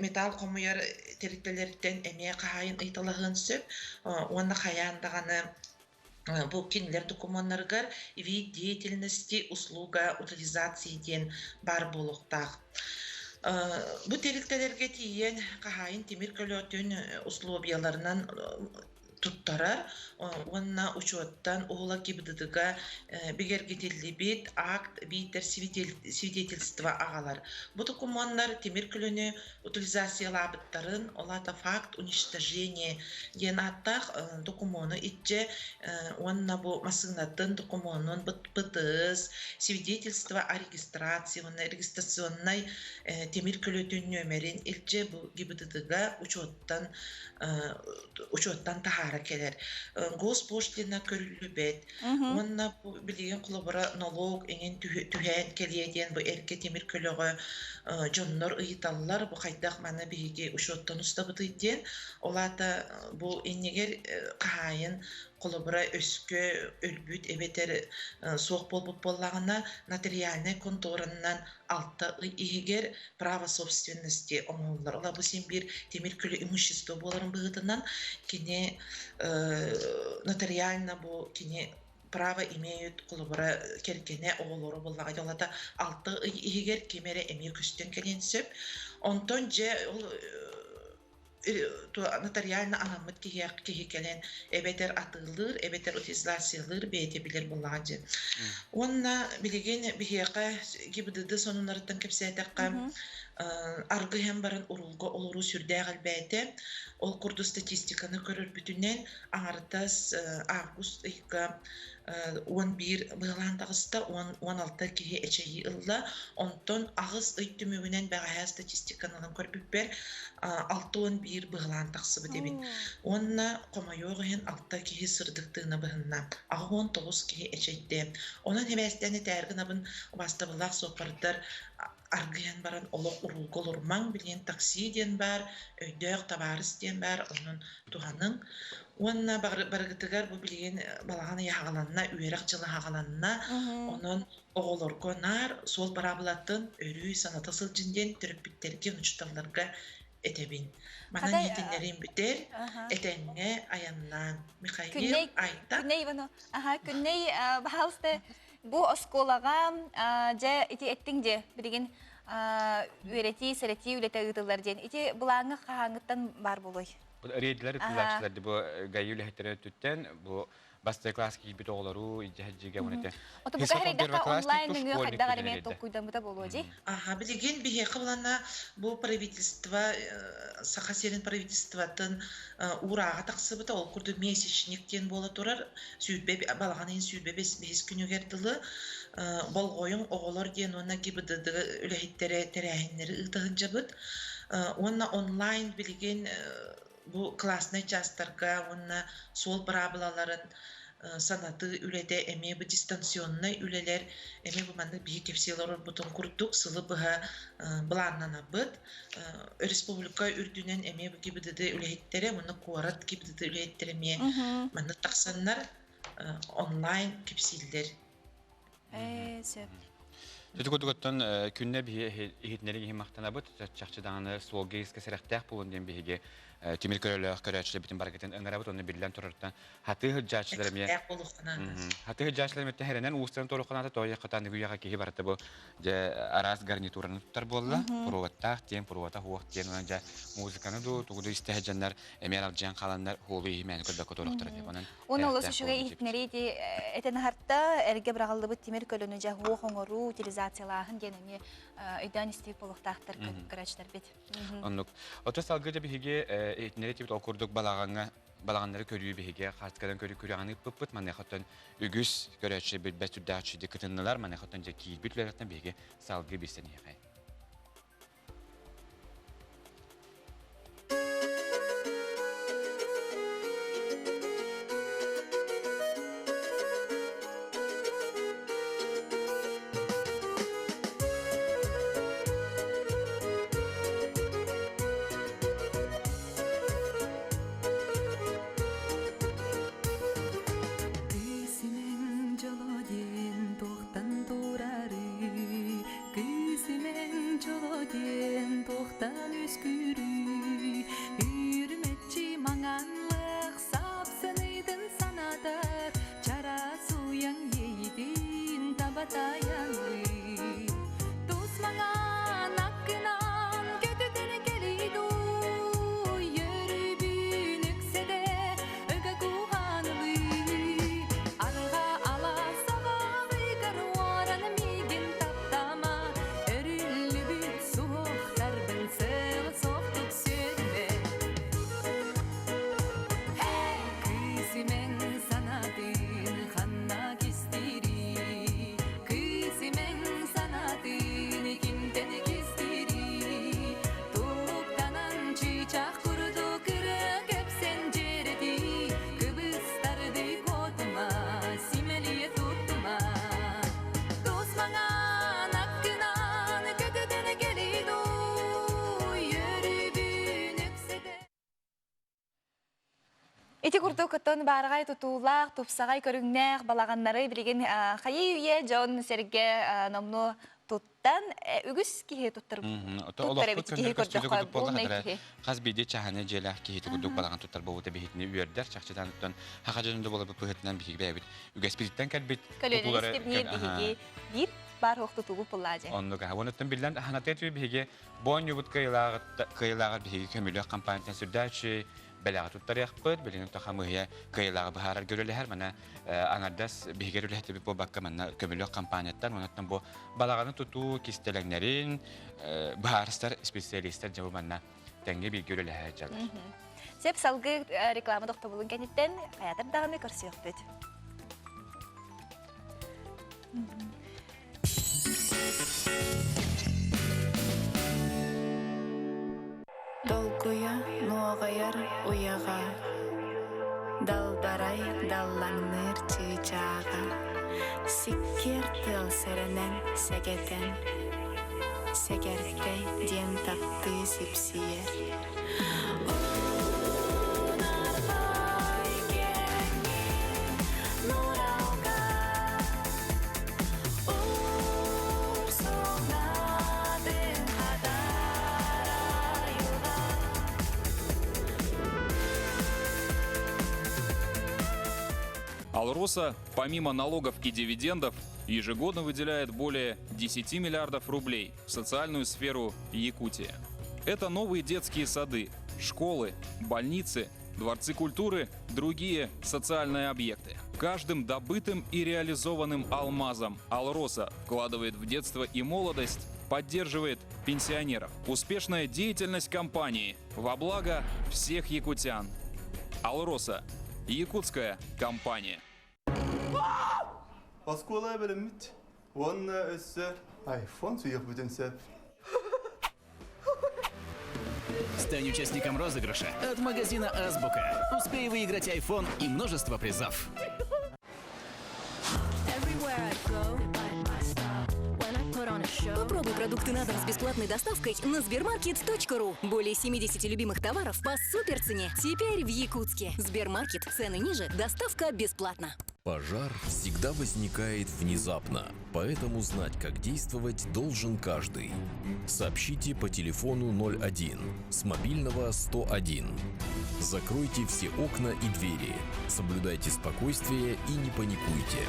металл хомуйар тэрилтэлэртэн эмиэ хаһаайын ыйыталаһыан сөп уонна хайаан даҕаны бу кинилэр докумуоннарыгар вид деятельности, услуга утилизации диэн баар буолуохтаах. Бу тэрилтэлэргэ тиийэн хаһаайын тимир көлөтүн условияларынан туттарар уонна учуоттан уһула ГИБДД-га бигэргитиллибит акт биитэр свидетельство аҕалар. Бу докумуоннар тимир көлөнү утилизациялаабыттарын, ол аата факт уничтожения диэн ааттаах докумуону иччэ уонна бу массыынатын докумуонун ПТС, свидетельство о регистрации уонна регистрационнай тимир көлөтүн нүөмэрин илдьэ бу ГИБДД-га учуоттан учуоттан таһаара кэлэр. Госпошлина көрүллүбэт. Уонна бу билигин холобура налог иҥин түһээн кэлиэ диэн бу эргэ тимир көлөҕө дьоннор ыйыталлар бу хайдах маны биһиги учуоттан устабытый диэн. Ол аата бу иннигэр хаһаайын Холобура, өскө өлбүт эбэтэр суох буолбут буоллаҕына, нотариальнай контораннан 6 ый иһигэр право собственности оҥоһуллар. Ол бу син биир тимир көлө имущество буоларын быһыытынан кини нотариально бу кини право имеют холобура кэргэнэ оҕолоро буоллаҕа дьолата 6 ый иһигэр ким эрэ эмиэ көстөн кэлиэн сөп. Онтон дьэ ол нотариально анаммыт киһи кэлэн эбэтэр атыылыыр, эбэтэр утилизациялыыр бэйэтэ билэр буоллаҕа дьэ. Уонна билигин биһиэхэ ГИБДД сонуннарыттан кэпсээтэххэ, аргы иһэн баран уруулга олоруу сүрдээх элбээтэ. Ол курдук статистиканы көрөрбүтүнэн аҥардас август ыйга 11 быһылаан таҕыста, 16 киһи эчэйии ылла. Онтон аҕыс ый түмүгүнэн бэҕэһээ статистиканы ылан көрбүппэр 61 быһылаан тахсыбыт эбит. Уонна хомойуох иһин алта киһи сырдык тыына быһынна, 89 киһи эчэйдэ. Онон сибээстээн этээр гынабын убаастабыллаах суоппардар аргыйан баран олох уруулга олорумаҥ, билигин такси диэн баар, өйдөөх табаарыс диэн баар, онон туһаныҥ. Уонна барыгытыгар бу билигин балаҕан ыйа аҕаланна, үөрэх дьыла аҕаланна, онон оҕолорго наар суол быраабылатын өрүү саната сылдьын диэн төрөппүттэргэ, учууталларга этэбин. Манан иһитиннэриим бүтэр, этэҥҥэ айаннаан. Михаил Күннэй, Айта. Күннэй Иванов, аха, Күннэй, пожалуйста, бу оскуолаҕа дьэ ити эттиҥ дьэ билигин үөрэтии, сэрэтии үлэтэ ыытыллар диэн. Ити былааҥҥа хаһааҥҥыттан баар буолуой? Бу рейдлэр ыытыллааччылар бу ГАИ үлэһиттэрэ өттүттэн бу бастакы класс киирбит оҕолору илдьэ уон этэ. Ото бука хэрийдэххэ онлайн нөҥүө хайдах эрэ эмиэ толкуйдаммыта буолуо дии. Аха, билигин биһиэхэ булана бу правительство Саха сирин правительствотын уурааҕа тахсыбыта, ол курдук месячник диэн буола турар, 20 балаҕан ыйын 25 күнүгэр дылы болҕойуҥ оҕолор диэн уонна ГИБДД үлэһиттэрэ тэрээһиннэри ыыта сылдьабыт. Уонна онлайн билигин бу класснай чаастарга уонна суол быраабылаларын санатыы үлэтэ эмиэ бу дистанционнай үлэлэр эмиэ бу маннык биһи кэпсии олорорбутун курдук сылы быһа былааннанабыт. Республика үрдүнэн эмиэ бу ГИБДД үлэһиттэрэ уонна куорат ГИБДД үлэһиттэрэ эмиэ маннык тахсаннар онлайн кэпсииллэр. Ээ, сөп. Ити курдук күннэ биһи иһитиннэри иһин махтанабыт. Чахчы даҕаны суолга иискэ сэрэхтээх буолун диэн биһиги тимир көлөлөөх көрөөччүлэрбитин барыгытын ыҥырабыт. Онно биллэн турартан хатыы сылдьааччылар эмиэ хатыы сылдьааччылар эмиэ хэрэнэн уустарын туорухханаата тоойоххо аныгы үйэҕэ киһи барыта бу дьэ араас гарнитураны туттар буолла. Проводтаах диэн, провода суох диэн онон дьэ музыканы дуу, тугу да истэ сылдьаннар эмиэ алдьыйан хааланнар хуолу иһимээни көрбөккө туорахтара дип. Онон Уонна олус үчүгэй иһитиннэрии ити этэн аһарта, эргэ быраҕыллыбыт тимир көлөнү дьэ уох оҥоруу, утилизациялааһын диэн эмиэ өйдөөн истибит буолуохтаахтар көрөөччүлэрбит. Оннук. Ото салгыы да биһиги иһитиннэрии тибит ол курдук балаҕаҥҥа балаҕаннары көрүү биһиги хаартыскадан көрүү күрэҕин ыыппыппыт. Маныаха үгүс көрөөччү билбэт сүрдээх үчүгэйдик кытыннылар. Маныаха дьэ киирбит үлэлэртэн биһиги салгыы билсэн иһиэхэй. Кыыс дьоло диэн туохтан турарый Кыыс имэҥ дьоло диэн туохтан үөскүүрүй Үүрүмэччи маҥанлык сапсыныытын санатар Чараас уйаҥ иэйиитин таба тайаный Тус маҥан аккынан көтүтэн кэлий дуу Үөрүүбүн үксэтэ ыга кууһанылыы Арҕаа алаас сабаҕыгар уоран миигин таптама Өрүллүбүт суһуохтарбын сыла суохтук сүөрүмэ. Ити курдук оттон баараҕай тутуулаах, тупсаҕай көрүҥнээх балаҕаннары билигин хайыы үйэ дьон-сэргэ номнуо туттан үгүс киһи туттар туттар эбит киһи көрдөххө полный киһи. Хас биирдии чаһаны дьиэлээх киһи курдук балаҕан туттар буолбута биһитини үөрдэр чахчытан туттан хаха дьонун да буоларбыт быһыытынан биһиги бэйэбит үгэспититтэн кэлбит көлүөнэ биһиги биир баар суох тутугу пуллаа дьэ. Оннук аха. Онуттан биллэн ханатыа биһиги бу оонньуубут кыайыылааҕар биһиги көмүлүөх компаниятын сүрдээччи бэлэҕи туттарыахпыт. Билигин то хамыыһыйа кыайыылааҕы быһаарарга үлэлэһэр. Мана аҥардас биһиги үлэһитибит буолбакка манна көмүлүөх компанияттан онуттан бу балаҕаны тутуу кистэлэҥнэрин быһаарыстар специалистар дьэ бу манна тэҥҥэ бииргэ үлэлэһэ сылдьаллар. Сөп салгыы реклама тохтобулун кэнниттэн хайатар даҕаны көрсүөхпүт. Долгуйа нуоҕайар уйаҕа, Далбарай даллаҥныыр чыычааҕа, Сиккиэр тыал сэрэнэн сэгэтэн, Сэгэртэй диэн таптыы сипсийэр. Алроса, помимо налогов и дивидендов, ежегодно выделяет более 10 миллиардов рублей в социальную сферу Якутии. Это новые детские сады, школы, больницы, дворцы культуры, другие социальные объекты. Каждым добытым и реализованным алмазом Алроса вкладывает в детство и молодость, поддерживает пенсионеров. Успешная деятельность компании во благо всех якутян. Алроса – якутская компания. Оскуола бэлэммит уонна өссө айфон сүүйэхпитин сөп. Стань участником розыгрыша от магазина «Азбука». Успей выиграть iPhone и множество призов. Попробуй продукты на дом с бесплатной доставкой на Сбермаркет.ру. Более 70 любимых товаров по суперцене. Теперь в Якутске. Сбермаркет. Цены ниже, доставка бесплатно. Пожар всегда возникает внезапно, поэтому знать, как действовать, должен каждый. Сообщите по телефону 01 с мобильного 101. Закройте все окна и двери. Соблюдайте спокойствие и не паникуйте.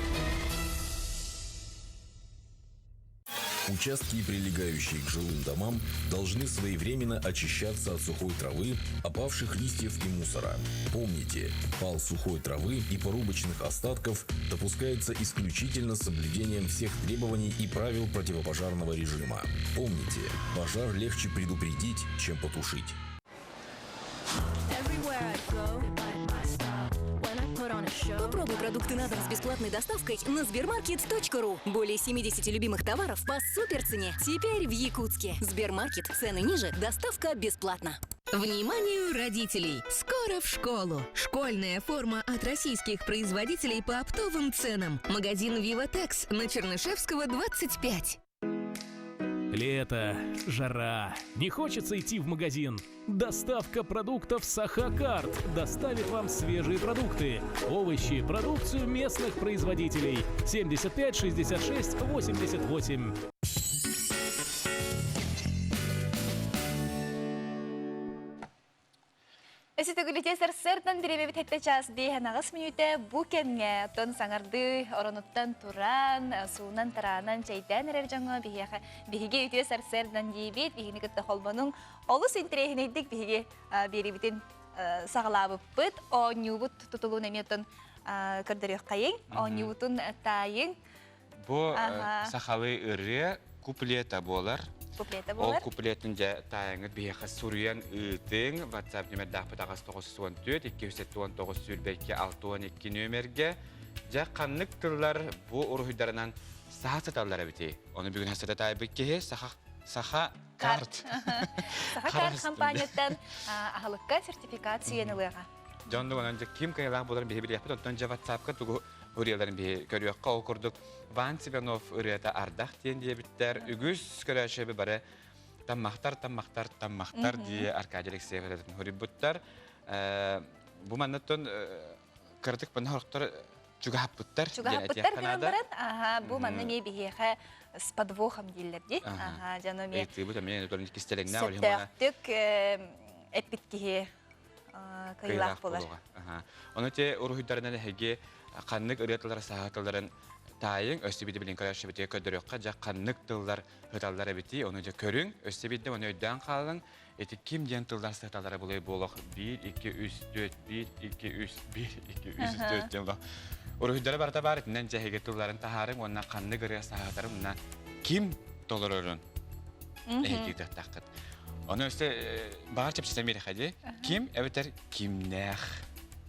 Участки, прилегающие к жилым домам, должны своевременно очищаться от сухой травы, опавших листьев и мусора. Помните, пал сухой травы и порубочных остатков допускается исключительно с соблюдением всех требований и правил противопожарного режима. Помните, пожар легче предупредить, чем потушить. Попробуй продукты на дом с бесплатной доставкой на Сбермаркет.ру. Более 70 любимых товаров по суперцене. Теперь в Якутске. Сбермаркет. Цены ниже, доставка бесплатно. Вниманию родителей! Скоро в школу! Школьная форма от российских производителей по оптовым ценам. Магазин «Виватекс» на Чернышевского, 25. Лето, жара, не хочется идти в магазин. Доставка продуктов Сахакарт доставит вам свежие продукты, овощи, продукцию местных производителей. 75 66 88. Өсө төгүлүтэ сарсыардан бириэмэбит хэттэ чаас биэһэн аҕыс мүнүүтэ бу кэмҥэ оттон саҥардыы оронуттан туран, суунан тараанан чэйдээн эрэр дьоҥҥо биһиэхэ биһиги үтүө сарсыардан диибит, биһигини кытта холбонуҥ. Олус интэриэһинэйдик биһиги биэриибитин саҕалаабыппыт. Оонньуубут тутулуун эмиэ оттон көрдөрүөххэйиҥ, оонньуубутун таайыҥ. Бу сахалыы ырыа куплета буолар. Куплета буолар. Ол куплетын дьэ таайаҥыт биһиэхэ суруйан ыытыҥ. WhatsApp нүмердаахпыт 894 279 22 62 нүөмэргэ. Дьэ ханнык тыллар бу уруһуйдарынан саха сыталлар эбитий? Ону бүгүн хасыта таайбыт киһи саха саха карт. Саха карт компанияттан аһылыкка сертификат сүүйэн ылыаҕа. Дьон онон дьэ ким кыайалаах буоларын биһи билиэхпит. Онтон дьэ WhatsApp-ка тугу ырыаларын биһи көрүөххэ ол курдук Ван Цыганов ырыата ардах диэн диэбиттэр үгүс көрөөччү бары таммахтар таммахтар таммахтар дии Аркадий Алексеев ырыатын хоруйбуттар. Бу маннаттан кыратык манна хорохтор чугаһаппыттар. Чугаһаппыттар гынан баран, аха, бу манна эмиэ биһиэхэ с подвохом дииллэр дии. Аха, дьоно эмиэ Ыйытыыбыт эмиэ кистэлэҥнээх сөптөөхтүк эппит киһи кыайыылаах буолар. Ону те уруһуйдарынан эһиги ханнык ырыа тыллара саха тылларын таайыҥ, өссө биирдэ билин көрөөччүбүтүгэр көрдөрүөххэ, дьэ ханнык тыллар сыталлар эбитий, ону дьэ көрүҥ, өссө биирдэ ону өйдөөн хаалыҥ. Ити ким диэн тыллар сыталлара булай буолуох 1, 2, 3, 4, 1, 2, 3, 1, 2, 3, 4 диэн олох. Уруһуйдара барыта баар итинэн дьэ эһиги тылларын таһаарыҥ уонна ханнык ырыа саһаатарын уонна ким толорорун эһиги тахтаххыт. Ону өссө баҕар чэпчэтэн биэрэхэ дии. Ким эбэтэр кимнээх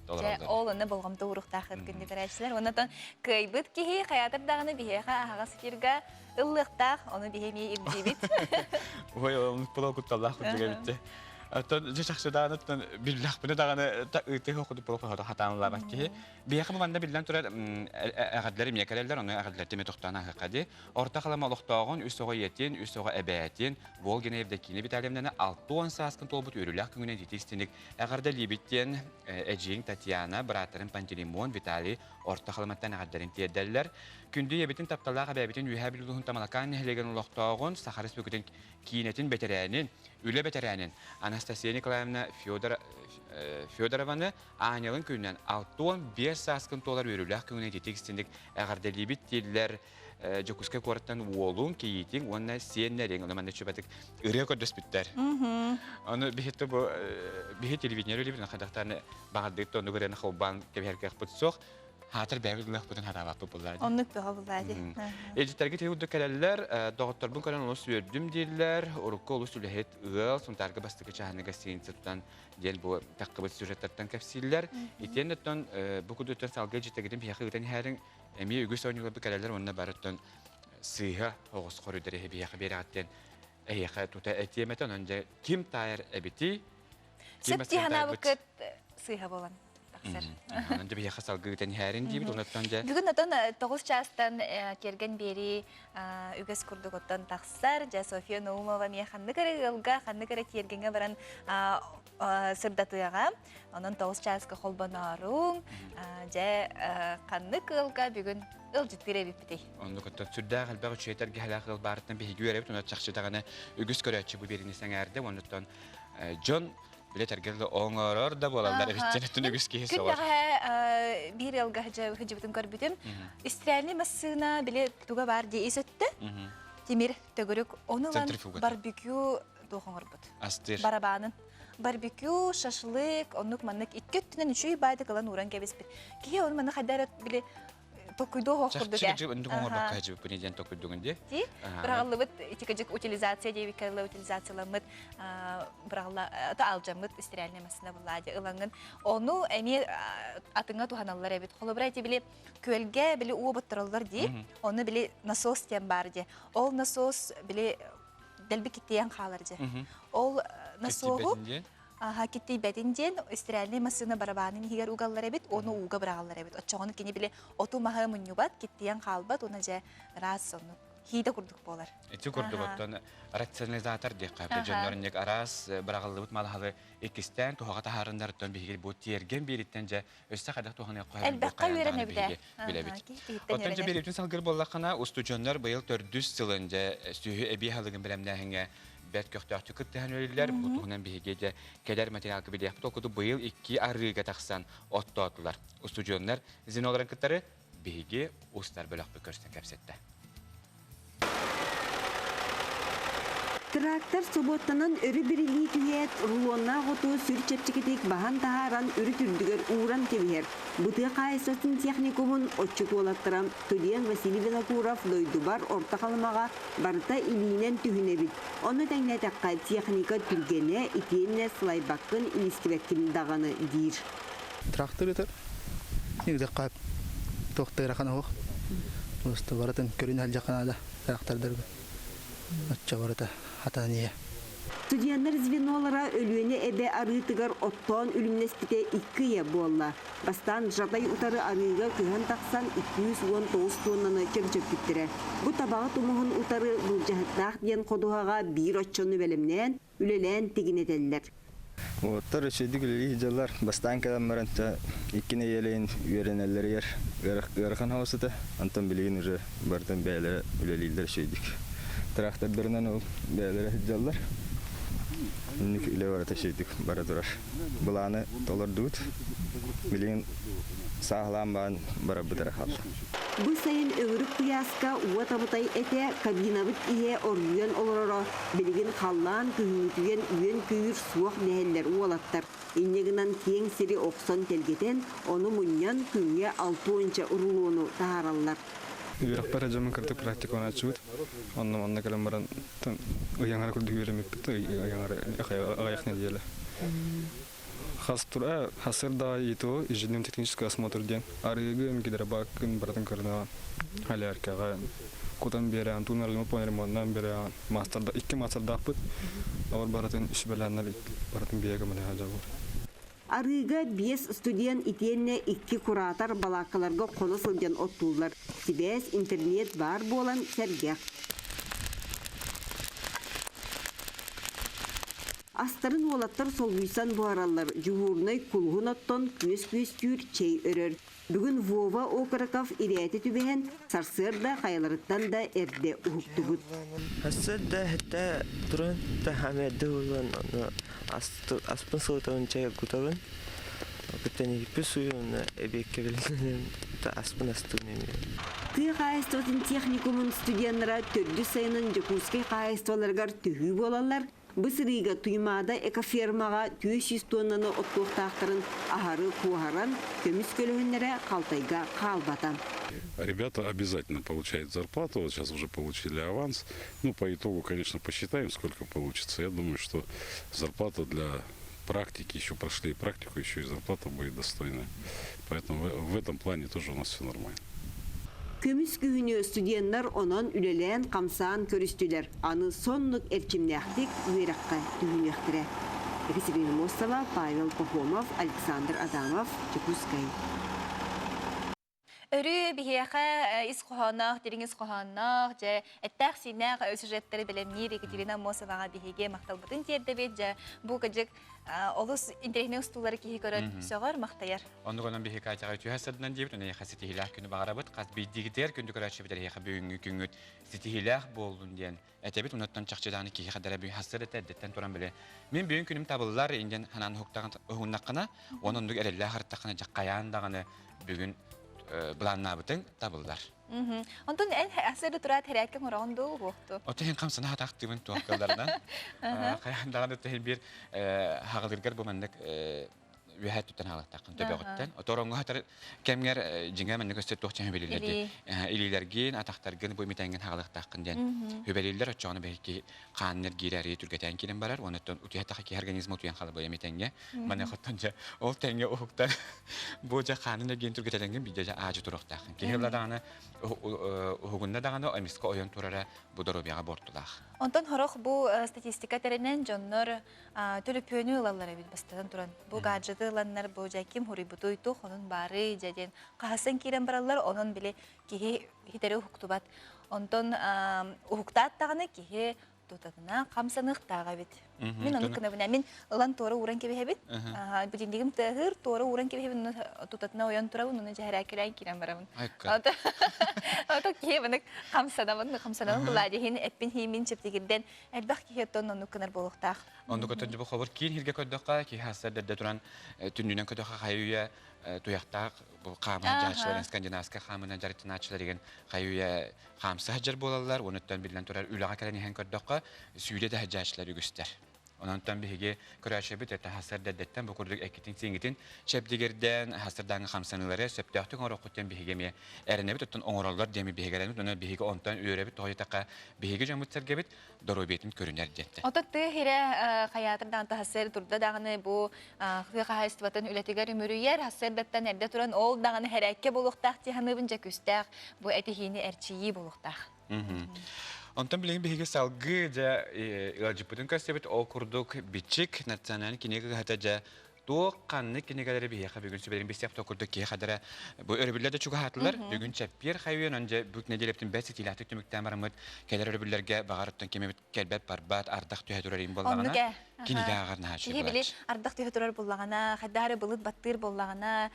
толороллор. Ол онно болҕомто ууруохтаах күндү көрөөччүлэр. Оннотон кыайбыт киһи хайаатар даҕаны биһиэхэ аһаҕас эфирга ыллыахтаах, ону биһи эмиэ ирдиибит. Ой, оннук була кутталлаах курдук эбит. Оттон дьэ чахчы даҕаны биллэхпинэ даҕаны ыытыы курдук була хатаан ылаабат киһи. Биһиэхэ бу манна биллэн турар эҕэрдэлэр эмиэ кэлэллэр, ону эҕэрдэлэртэн эмиэ тохтоон ааһыахха дии. Орто Халыма олохтооҕун, үс оҕо ийэтин, үс оҕо эбээтин, Волгина Евдокия Витальевнаны 60 сааскын туолбут үөрүүлээх күҥүнэн итии истиҥник эҕэрдэлиибит диэн эдьиийиҥ Татьяна, бырааттарын Пантелеймон, Виталий Орто Халыматтан эҕэрдэлэрин тиэрдэллэр. Күндү ийэбитин тапталлаах эбээбитин Үөһээ Бүлүү улууһун Тамалакаан нэһилиэгин олохтооҕун, Саха Республикатын киинэтин бэтэрээнин, үлэ бэтэрээнин Анастасия Николаевна Федорованы Аанньалын күнүнэн 65 сааскын туолар үөрүүлээх күҥүнэн ититик истиҥник эҕэрдэлиибит дииллэр Дьокуускай куораттан уолуҥ, кийиитиҥ уонна сиэннэриҥ. Ону манна чубатык ырыа көрдөспүттэр. Ону биһи бу биһи телевидение үлэбит хайдахтааны баҕардык оннук ырыаны холбоон кэбиһэргэ суох. Хаатыр бэйэбит ылыахпытын хатаабаппыт буллаа дии. Оннук бөҕө буллаа дии. Илдьиттэргэ тиһи курдук кэлэллэр, доҕотторбун көрөн олус үөрдүм дииллэр. Урукку олус үлэһит ыал, Сунтаарга бастакы чааһынай гостиница тутан диэн бу таххыбыт сюжеттартан кэпсииллэр. Итиэннэ оттон бу курдуктан салгыы дьиттэгитин биһиэхэ ыытан иһээриҥ эмиэ үгүс оонньууларбыт кэлэллэр уонна барыттан сыыһа оҕус хоруйдар иһи биһиэхэ биэрэҕиттэн эһиэхэ тута этиэм этэ. Онон дьэ ким таайар эбитий? Сөп дии санаабыккыт сыыһа буолан тахсар. Онон дьэ биһиэхэ салгыы ыытан иһээрин диибит. Онуттан дьэ Бүгүн отон 9 чаастан тиэргэн биэрии үгэс курдук оттон тахсар. Дьэ Софья Наумова эмиэ ханнык эрэ ыалга, ханнык эрэ тиэргэҥҥэ баран сырдатыаҕа. Онон 9 чааска холбонооруҥ. Дьэ ханнык ыалга бүгүн ыалдьыттыыр эбиппитий? Оннук оттон сүрдээх элбэх үчүгэй тэргэһэлээх ыал баарыттан биһиги үөрэбит. Онон чахчы даҕаны үгүс көрөөччү бу биэриини сэҥээрдэ. Оннуттан дьон билэ тэргэл оҥорор да буолаллар эбиттэн өттүн үгүс киһи Күн соҕор. бэҕэһээ биир ыалга сылдьыбытын көрбүтүм. Истральный массыына били туга баар дии ис өттө. Тимир төгүрүк ону ылан барбекю туох оҥорбут. Астыыр. Барабаанын. Барбекю, шашлык, оннук маннык икки өттүнэн үчүгэй баайдык ылан ууран кэбиспит. Киһи ону манна хайда эрэ били токуйдуох ох курдук ээ. Чахчы оҥорбокко сылдьыбыппын диэн токуйдугун дии. Дии. Быраҕыллыбыт ити кыдьык утилизация диэбиккэ дылы утилизацияламмыт быраҕылла алдьаммыт стиральная массыына буллаа дии ылаҥҥын ону эмиэ атыҥҥа туһаналлар эбит. Холобура ити били күөлгэ били уу оботтороллор дии. Ону били насос диэн баар дии. Ол насос били дэлби киттийэн хаалар дии. Ол насоһу Аха, киттийбэтин диэн стиральнай массыына барабаанын иһигэр угаллар эбит, уонна ууга быраҕаллар эбит. Оччоҕуна кини били оту-маһы мунньубат, киттийэн хаалбат уонна дьэ ыраас соннук хиитэ курдук буолар. Ити курдук оттон рационализатор диэххэ дьоннор инник араас быраҕыллыбыт малаһалы иккистээн туһаҕа таһаарыннар оттон биһиги бу тиэргэн биэриттэн дьэ өссө хайдах туһаныахха Элбэххэ үөрэнэбит ээ. билэбит. Оттон дьэ биэриитин салгыр буоллаххына, устудьуоннар быйыл төрдүс сылын дьэ сүөһү эбии аһылыгын бэлэмнээһиҥҥэ бэрт көхтөөхтүк кыттыһан үлэлииллэр. Бу туһунан биһиги дьэ кэлэр материалга билиэхпит. Ол курдук быйыл икки арыыга тахсан оттоотулар. Устудьуоннар звеноларын кыттары биһиги устар бөлөхпүт көрсөн кэпсэттэ. Трактор собуоттанан өрө бирилии түһээт, рулоннаах оту сүр чэпчэкитик баһан таһааран үрүт үрдүгэр ууран кэбиһэр. Бу тыа хаһаайыстыбатын техникумун отчут уолаттара студент Василий Винокуров дойдубар Орто Халымаҕа барыта илиинэн түһүнэбит. Онно тэҥнээтэххэ техника түргэнэ итиэннэ сылайбаккын, илистибэккин даҕаны диир. Трактор ытар Нигдахха туох да ыарахан оһох. Просто барытын көрүн сылдьахха наада трактордарга. Оччо барыта хатан иһэ. Студеннар звенолара Өлүөнэ эбэ арыытыгар оттоон үлүмнэспитэ икки ыйа буолла. Бастаан Жатай утары арыыга көһөн тахсан 219 туоннаны чөмчөппүттэрэ. Бу Табаҕа тумуһун утары Былдьаһыктаах диэн ходуһаҕа биир оччону бэлэмнээн, үлэлээн тигинэтэллэр. Уоттар үчүгэйдик үлэлии сылдьаллар. Бастаан кэлэн баран икки нэдиэлэйин үөрэнэллэригэр ыарахан соҕус этэ. Онтон билигин уже барытын бэйэлэрэ үлэлииллэр үчүгэйдик. Трактордарынан ол бэйэлэрэ сылдьаллар. Инник үлэ барыта үчүгэйдик бара турар. Былааны толордубут. Билигин сааһылаан баран барарбыт эрэ хаалла. Бу сайын өҥүрүк куйааска уот абытай этэ, кабинабыт иһэ оргуйан олороро, билигин халлаан күһүҥҥүтүгэр үөн-көйүүр суох дэһэллэр уолаттар. Инньэ гынан киэҥ сири охсон тэлгэтэн, ону мунньан күҥҥэ алтуонча рулону таһаараллар. Үөрэхпэр дьоммун кырдык практикаланааччыбыт. Онно манна кэлэн баран ыйаҥара курдук үөрэммиппит, ыйаҥара аҕыйах нэдиэлэ. Хас тура хасыр ИТО ежедневный технический осмотр диэн арыгы гидробакын барытын көрүнэҕин аляркаҕа кутан биэрэҕин туун арыгы ремонтнаан биэрэҕин маастарда икки маастардаахпыт олор барытын сүбэлээннэр барытын биэ көмөлөһө дьабыр Арыыга биэс студент итиэннэ икки куратор балааккаларга хоно сылдьан оттууллар. Сибээс, интернет баар буолан сэргэх. Астарын уолаттар солбуйсан буһараллар, дьуһуурунай кулуһун оттон күөс күөстүүр, чэй өрөр. Бүгүн Вова Окороков ирээти түбэһэн, сарсыарда хайаларыттан да эрдэ уһуктубут. Сарсыарда эрдэ туран таһаам эрдэ уһуллан ону аспын сылытабын чай кутабын. Кыттан иһиппин сууйан уонна эбиэккэ бэлэмнэнэн аспын астыыбын эмиэ. Тыа хаһаайыстыбатын техникумун студеннара төрдүс сайынын Дьокуускай хаһаайыстыбаларыгар төһүү буолаллар, Бу сырыыга Туймаада экофермаҕа 400 туоннаны оттуохтаахтарын аһары куоһаран, көмүс көлөһүннэрэ халтайга хаалбата. Ребята обязательно получают зарплату, вот сейчас уже получили аванс. Ну, по итогу, конечно, посчитаем, сколько получится. Я думаю, что зарплата для практики, еще прошли практику, еще и зарплата будет достойная. Поэтому в этом плане тоже у нас все нормально. Көмүс күһүнү студеннар онон үлэлээн-хамсаан көрүстүлэр. Аны соннук эрчимнээхтик үөрэххэ түһүнүөхтэрэ. Екатерина Мостова, Павел Пахомов, Александр Адамов, Дьокуускай. Өрүү биһиэхэ ис хоһоонноох, дириҥ ис хоһоонноох, дьэ, эттээх-сииннээх сюжеттары бэлэмниир Екатерина Аммосоваҕа биһиги махталбытын тиэрдэбит. Дьэ, бу кыдьык олус интэриэһинэй устуулары киһи көрөн сөҕөр, махтайар. Оннук онон биһиги Катяҕа үтүө сырдынан диэбит, онон эйиэхэ ситиһиилээх күнү баҕарабыт. Хас биирдиигитигэр күндү көрөөччүбүт эһиэхэ бүгүҥҥү күҥҥүт ситиһиилээх буоллун диэн этэбит. Онуттан чахчы даҕаны киһи хадара бүгүн хассыр этэ эрдэттэн туран били мин бүгүн күнүм табыллар диэн ханаан уһуктаҕын уһуннаххына, уонна оннук эрэллээх ырыттаххына дьэ хайаан даҕаны бүгүн былааннаабытыҥ табыллар. Онтон эн асыры тураат хэрээккэ оҥороҕун дуу уһуохту? Ото иһин хамсана хатаахтыыбын туох кылларынан. Хайаан даҕаны иһин биир хаҕылыргар бу маннык үөһээ өттүттэн хаалыктааххын төбөҕүттэн. Отороҥҥо хатар кэмҥэр дьиҥэ маннык өссө туох чэһэ билиллэр илиилэргин, атахтаргын бу имитэҥҥин хаалыктааххын диэн хүбэлииллэр. Оччоҕуна биһиги хааннар киирээри түргэтэн киирэн барар. Онуттан утуйа киһи организма утуйан халабыйа имитэҥҥэ. Маныхаттан дьэ ол тэҥҥэ уһуктар бу дьэ хаанын эргиэн түргэтэлэҥҥин биирдэ дьэ аадьы туруохтааххын. Киһи ыла даҕаны уһугунна даҕаны эмискэ ойон турара бу доруобуйаҕа буортулаах. Онтон хорох бу статистика тэринэн дьоннор төлөпүөнү ылаллар эбит бастатан туран. Бу гаджеты ыланнар бу дьэ ким хуруйбутуй туох онун баарый дьэ диэн хаһасан киирэн бараллар онон били киһи хитэри уһуктубат. Онтон уһуктаат даҕаны киһи тутатына хамсаныахтаах эбит. Мин ону кынабына мин ылан туора ууран кэбиһэбин. Будильнигим тыаһыыр, туора ууран кэбиһэбин, тутатына ойон турабын, уну дьэһэрээккэлээн киирэн барабын. Ото киһи мынык хамсанабын, хамсанабын буладиһин эппин хиимин чэптигирден элбэх киһи оттон оннук гынар буолуохтаах. Оннук оттон дьэ хобур киин хиргэ көрдөххө, киһи хасса дэрдэ туран түннүнэн көтөхө хайы үйэ туйахтаах бу хаамына дьааччыларын скандинавскай хаамына дьарыктанааччылар деген хайы үйэ хаамса сылдьар буолаллар, онуттан биллэн турар үлэҕэ кэлэн иһэн көрдөххө, сүүрэ да сылдьааччылар үгүстэр. Онон биһиги көрөөччүбүт это хасар дэрдэттэн бу курдук эккитин-сииҥҥитин чэбдигирдээн, хасырдааҥҥы хамсаныылары сөптөөхтүк оҥоруоххут диэн биһиги эмиэ эрэнэбит, оттон оҥороллор диэми биһиги эрэнэбит, онон биһиги онтон үөрэбит, тоҕо диэтэххэ, биһиги дьоммут-сэргэбит доруобуйатын көрүнэр диэнтэн. Ото тыа сирэ хайаатыр даҕаны таһасыр турда даҕаны бу тыа хаһаайыстыбатын үлэтигэр үмүрүйэр, сарсыардаттан эрдэ туран ол даҕаны хэрээккэ буолуохтаах дии саныыбын дьэ күүстээх бу этиһиини эрчийии буолуохтаах. Онтон билигин биһиги салгыы дьэ ыалдьыппытын көрсөбүт. Ол курдук Бичик национальный кинигэ кыһата дьэ Туох ханнык кинигэлэри биһиэхэ бүгүн сүбэлэрин билсиэх курдук киһи хадара бу өрөбүллэр да чугаһаатылар. Бүгүн чэппиэр хайыан онже бүк нэдиэлэптин бэс ситиилээхтик түмүктээн бараммыт кэлэр өрөбүллэргэ баҕар оттон ким эбит кэлбэт барбат ардах түһэ турар им буоллаҕына кинигэ ааҕар наһаа Киһи били ардах түһэ турар буоллаҕына, хайдах эрэ былыт баттыыр буоллаҕына,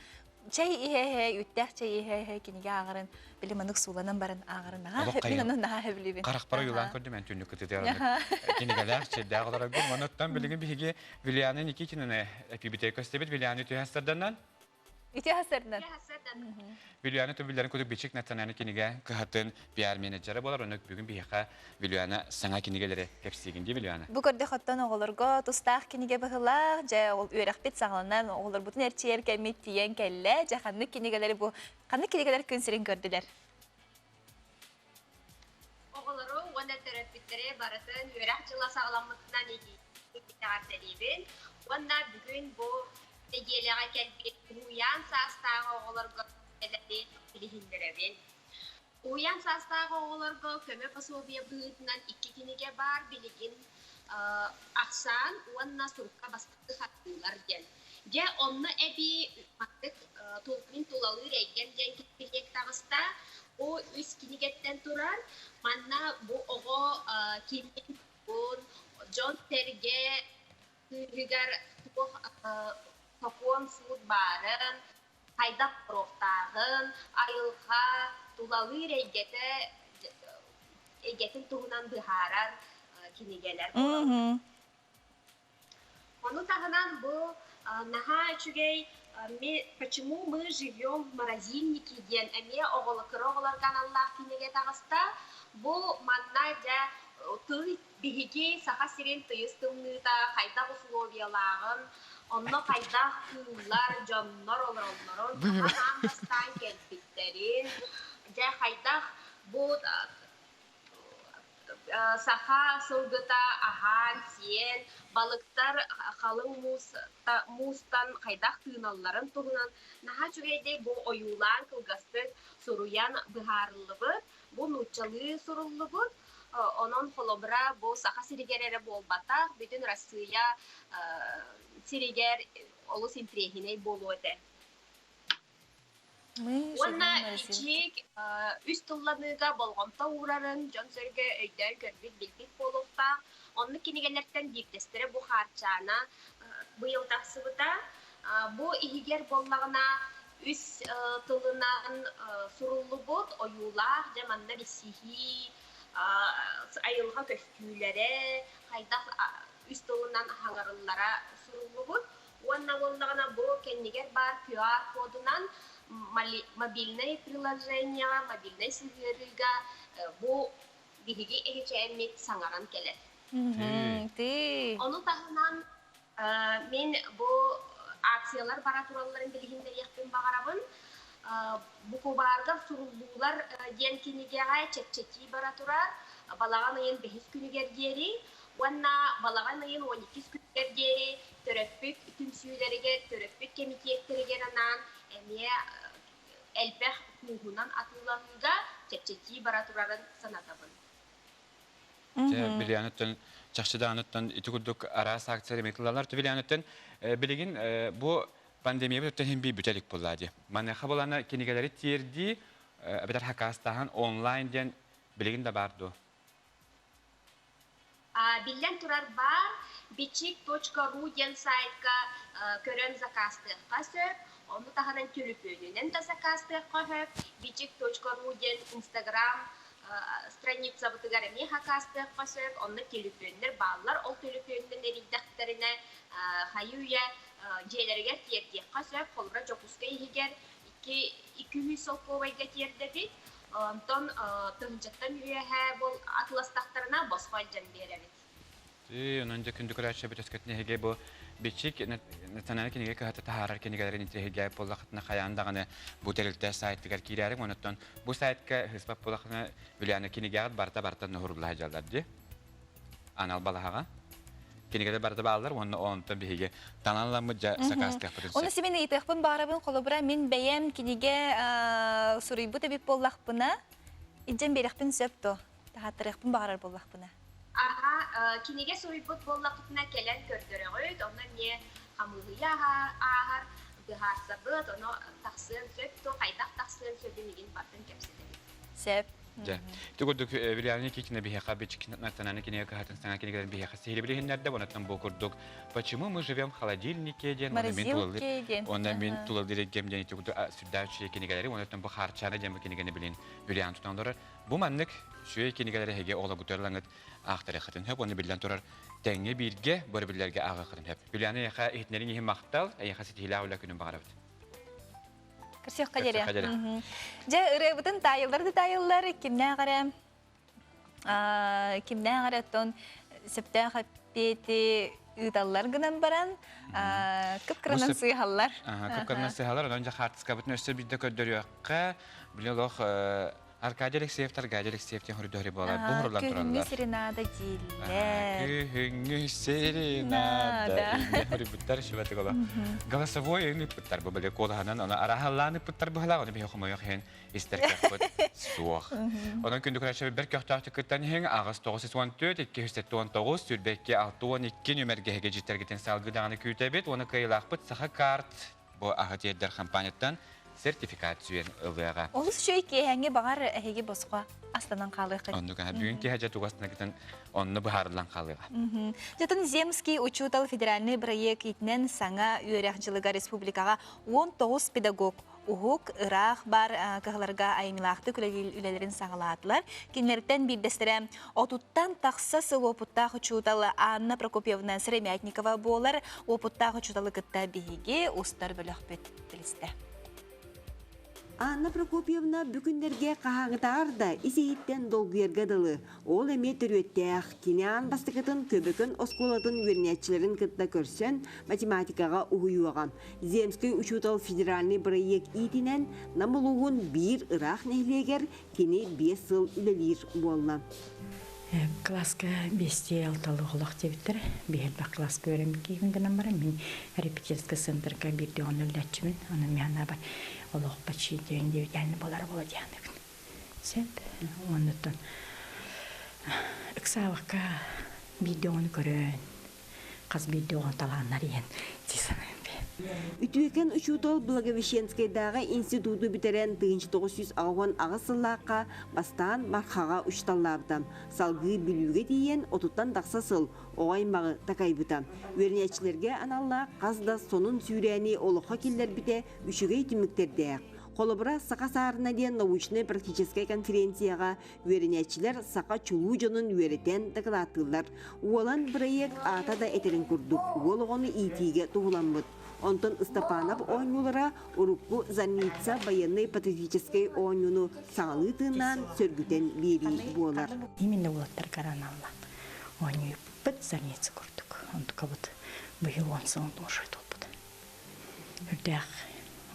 чэй иһэ-иһэ, үүттээх чэй иһэ-иһэ кинигэ ааҕарын, били маннык сууланан баран ааҕарын наһаа мин ону наһаа сөбүлүүбүн. Харахпар ойуулаан көрдүм, эн түннүк кытытыгар кинигэлээх, чэйдээх олороргун. Онуттан билигин биһиги Вилиана Никитинаны эпибитэ көстөбүт. Вилиана үтүө сарданан. Үтүө сарданан. Вилюяна түбүллэрин курдук Бичик национальный кинигэ кыһатын пиар-менеджерэ буолар. Онно бүгүн биһиэхэ Вилюяна саҥа кинигэлэри кэпсиигин дии, Вилюяна? Бу көрдөх оттон оҕолорго тустаах кинигэ быһылаах. Дьэ, ол үөрэхпит саҕаланан оҕолорбутун эрчийэр кэммит тиийэн кэллэ. Дьэ, ханнык кинигэлэри бу ханнык кинигэлэр күн сирин көрдүлэр? Оҕолору уонна төрөппүттэри барытын үөрэх дьыла саҕаламмытынан итэҕэрдэлиибин уонна бүгүн бу нэдиэлэҕэ кэлбит уһуйаан саастаах оҕолорго үлэлэри билиһиннэрэбин. Уһуйаан саастаах оҕолорго көмө пособие быһыытынан икки кинигэ баар билигин ахсаан уонна сурукка бастакы хардыылар диэн. Дьэ, онно эбии маннык мин тулалыыр эйгэм диэн кэмпилиэк таҕыста. Бу үс кинигэттэн турар. Манна бу оҕо кимин дьон-сэргэ кыыһыгар туох сокуон суут баарын, хайдах оруохтааҕын, айылҕа тулалыыр эйгэтэ эйгэтин туһунан быһаарар кинигэлэр буолаллар. Ону таһынан бу наһаа үчүгэй «Почему мы живем в морозильнике» диэн эмиэ кыра оҕолорго аналлаах кинигэ таҕыста. Бу манна дьэ тыл биһиги Саха сирин тыйыс тымныыта хайдах условиялааҕын, онно хайдах кыыллар, дьоннор олороллорун, хаһан аан бастаан кэлбиттэрин, дьэ хайдах бу Саха сылгыта аһаан-сиэн, балыктар халыҥ муустан хайдах тыыналларын туһунан наһаа үчүгэйдик бу ойуулаан кылгастык суруйан быһаарыллыбыт. Бу нууччалыы суруллубут. Онон холобура бу Саха сиригэр эрэ буолбатах, бүтүн Россия сиригэр олус интэриэһинэй буолуо этэ. Уонна ичиик үс тылланыыга болҕомто уурарын дьон-сэргэ өйдөөн көрбүт, билбит буолуохтаах. Оннук кинигэлэртэн биирдэстэрэ бу Хаарчаана быйыл тахсыбыта. Бу иһигэр буоллаҕына үс тылынан суруллубут ойуулаах, дьэ манна билсиһии, айылҕа көстүүлэрэ хайдах үс тылынан хаҥарыллара суруллубут. Уонна буоллаҕына бу кэннигэр баар QR-кодунан мобильнай приложениеҕа, мобильнай сыһыарыыга бу биһиги эһичээммит саҥаран кэлэр. Ону таһынан мин бу акциялар бара туралларын билиһиннэриэхпин баҕарабын. Букубаарга суруллуулар диэн кинигэҕэ чэпчэтии бара турар. Балаҕан ыйын бэһис күнүгэр диэри уонна балаҕан ыйын 12 күнүгэр диэри төрөппүт түмсүүлэригэр, төрөппүт кэмитиэттэригэр анаан эмиэ элбэх кууһунан атыылаһыыга чэпчэтии бара турарын санатабын. Дьэ, Билианыттан, чахчы даҕаныттан ити курдук араас акциялар ыытыллаллар. Билианыттан билигин бу пандемия өттөн иһин бүтэ илик буолла дии. Маныаха булана кинигэлэри тиэрдии, эбэтэр хакаастааһын онлайн диэн билигин да баар дуо? Биллэн турар баар бичик.ру диэн сайтка көрөн заказтыахха сөп. Ону таһынан төлөпүөнүнэн да заказтыахха сөп. Бичик.ру диэн Инстаграм страницабытыгар эмиэ хакаастыахха сөп. Онно төлөпүөннэр бааллар. Ол төлөпүөнүнэн эрийдэхтэринэ хайы-үйэ дьиэлэригэр тиэрдиэххэ сөп. Холобура, Дьокуускай иһигэр 200 солкуобайга тиэрдэбит. Онтон тыһыынчаттан үөһэ бол атыластахтарына босхо илдьэн биэрэбит. Онон дьэ күндү көрөөччү өскөтүн эһиги бу бичик национальнай кинигэ кыһата таһаарар кинигэлэрин интириэһиргээбит буоллаххытына хайаан даҕаны бу тэрилтэ сайтыгар киирээриҥ онуттан бу сайтка сыыспат буоллаххына Вилиана кинигэҕит барыта барыта ноһурулла сылдьаллар дии анал балаһаҕа кинигэлэр барыта бааллар уонна онтон биһиги таҥалламмыт дьэ сакаастыахпытын Оны симин ыйытыахпын баарабын холобура мин бэйэм кинигэ суруйбут эбит буоллахпына илдьэн биэрэхпин сөп дуо таһааттарыахпын баҕарар буоллахпына Аха, кинигэ суруйбут буоллаххытына кэлэн көрдөрөҕүт, онно эмиэ Хамыыһыйа ааһар, быһаарсабыт, ону тахсыан сөп дуо, хайдах тахсыан сөбүн игин барытын кэпсэтэбит. Сөп. Дьэ, ити курдук Вилиана Никитина биһиэхэ Бичик национальнай кинигэ кыһатын саҥа кинигэлэрин биһиэхэ сиһилии билиһиннэрдэ. Онон бу курдук «Почему мы живем в холодильнике» диэн уонна мин тулалыыр уонна мин тулалыыр эйгэм диэн ити курдук сүрдээх үчүгэй кинигэлэри уонна бу Хаарчаана диэн бу кинигэни билин Вилиан тутан олорор. Бу маннык үчүгэй кинигэлэри эһиги оҕолоргутугар ылаҥыт аахтарыаххытын сөп уонна биллэн турар тэҥҥэ бииргэ бары биллэргэ ааҕыаххытын сөп. Юлиана эйиэхэ иһитиннэриҥ иһин махтал, эйиэхэ ситиһиилээх үлэ күнүн баҕарабыт. Көрсүөххэ диэри. Дьэ, ырыабытын таайыллар да таайыллар, кимнээх эрэ кимнээх эрэ оттон сөптөөх эппиэти ыыталлар гынан баран, кып-кыранан сыыһаллар. Кып-кыранан сыыһаллар, онон дьэ хаартыскабытын өссө биирдэ көрдөрүөххэ. Били олох Аркадий Алексеев, Аркадий Алексеев диэн хоруйдоһор буолар. Бу хоруллан тураллар. Күһүҥҥү серенада дииллэр. Күһүҥҥү серенада диэн хоруйбуттар шибатык ола. Голосовой өйүн ыппыттар бу били куолаһынан оны араһаллаан ыппыттар быһалаах оны биһи хомойох иһин истэр көхпүт суох. Онон күндү көрөөччү бэр көхтөөхтүк кыттан иһиҥ аҕыс 914 279 22 62 нүмергэ життэргитин салгыы даҕаны күүтэбит уонна кыайыылаахпыт Саха карт Бу аһы тиэрдэр хампаанньаттан сертификат сүүйэн ылыаҕа. Олус үчүгэй киэһэҥҥи баҕар эһиги босхо астанан хаалыаххыт. Оннук аһа бүгүн киэһэ дьэ тугастынагытын онно быһаарыллан хаалыаҕа. Дьэтин Земский учуутал федеральный проект иитинэн саҥа үөрэх дьылыгар республикаҕа 19 педагог уһук, ыраах бар кыһаларга айымньылаахтык үлэлэрин саҕалаатылар. Кинилэртэн биирдэстэрэ отуттан тахса сыл уопуттаах учуутал Анна Прокопьевна Сыромятникова буолар. Уопуттаах учууталы кытта биһиги устар бөлөхпүт билистэ. Анна Прокопьевна бүгүннэргэ хаһааҥытааҕар да ис-иһиттэн долгуйарга дылы. Ол эмиэ төрүөттээх. Кини аан бастакытын Көбөкөн оскуолатын үөрэнээччилэрин кытта көрсөн, математикаҕа уһуйуоҕа. Земскэй учуутал федеральный бырайыак иитинэн Нам улууһун биир ыраах нэһилиэгэр кини биэс сыл үлэлиир буолла. Кылааска биэстии алталыы олох диэбиттэрэ. Биир элбэх кылааска үөрэммит киһибин гынан баран, мин репетиторскай центрга биирдэ оҕону үлэлээччибин. Онон мин санаабар олох почти индивидуальный буолара буолуо диэхтибин. Сөп. Оннуттан ыксаабакка биирдэ оҕону көрөн, хас биирдии оҕо талааннар иһэн дии саныыбын. Үтүөкэн учуутал Благовещенскайдааҕы институту бүтэрэн 1988 сыллаахха бастаан Мархаҕа учууталлаабыта. Салгыы Бүлүүгэ тиийэн отуттан тахса сыл оҕо аймаҕы такайбыта. Үөрэнээччилэргэ аналлаах хас да сонун сүүрээни олоххо киллэрбитэ үчүгэй түмүктэрдээх. Холобура, Саха саарына диэн научнай-практическай конференцияҕа Үөрэнээччилэр саха чулуу дьонун үөрэтэн дакылааттыыллар. Уолан бырайыак аата да этэрин курдук, уол оҕону иитиигэ туһуламмыт. Онтон Ыстапаанап оонньуулара урукку Зарница байыаннай-патриотическай оонньууну саҥалыы тыыннаан сөргүтэн биэрии буолар. Именно уолаттарга аналлаах оонньуйбут Зарница курдук. Онтукабыт быйыл уон сылын уже туолбут. Үрдээх.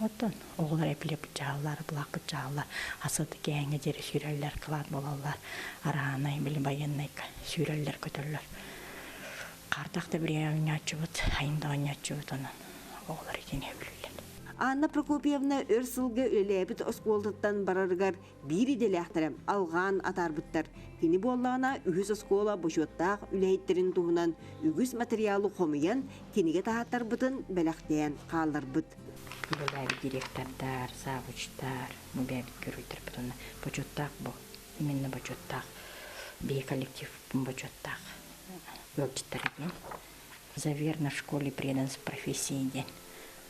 Оттон оҕолор эпиле быччааллар, былаах быччааллар, асыты кээҥҥэ диэри сүүрэллэр, кылаат буолаллар, араанай, били байыаннайга сүүрэллэр, көтөллөр. Хардах да бириэмэ оонньооччубут, айын да оонньооччубут, онон оҕолор итини сөбүлүүллэр. Анна Прокопьевна өр сылга үлэлээбит оскуолатыттан барарыгар биир идэлээхтэрэ алҕаан атаарбыттар. Кини буоллаҕына үһүс оскуола бочуоттаах үлэһиттэрин туһунан үгүс матырыйаалы хомуйан кинигэ таһааттарбытын бэлэхтээн хаалларбыт. Үлэлээбит директордар, завучтар, бэйэбит геройдарбыт уонна бочуоттаах бу именно бочуоттаах биһи коллектив бочуоттаах ыалдьыттара диэн за верно в школе преданность профессии диэн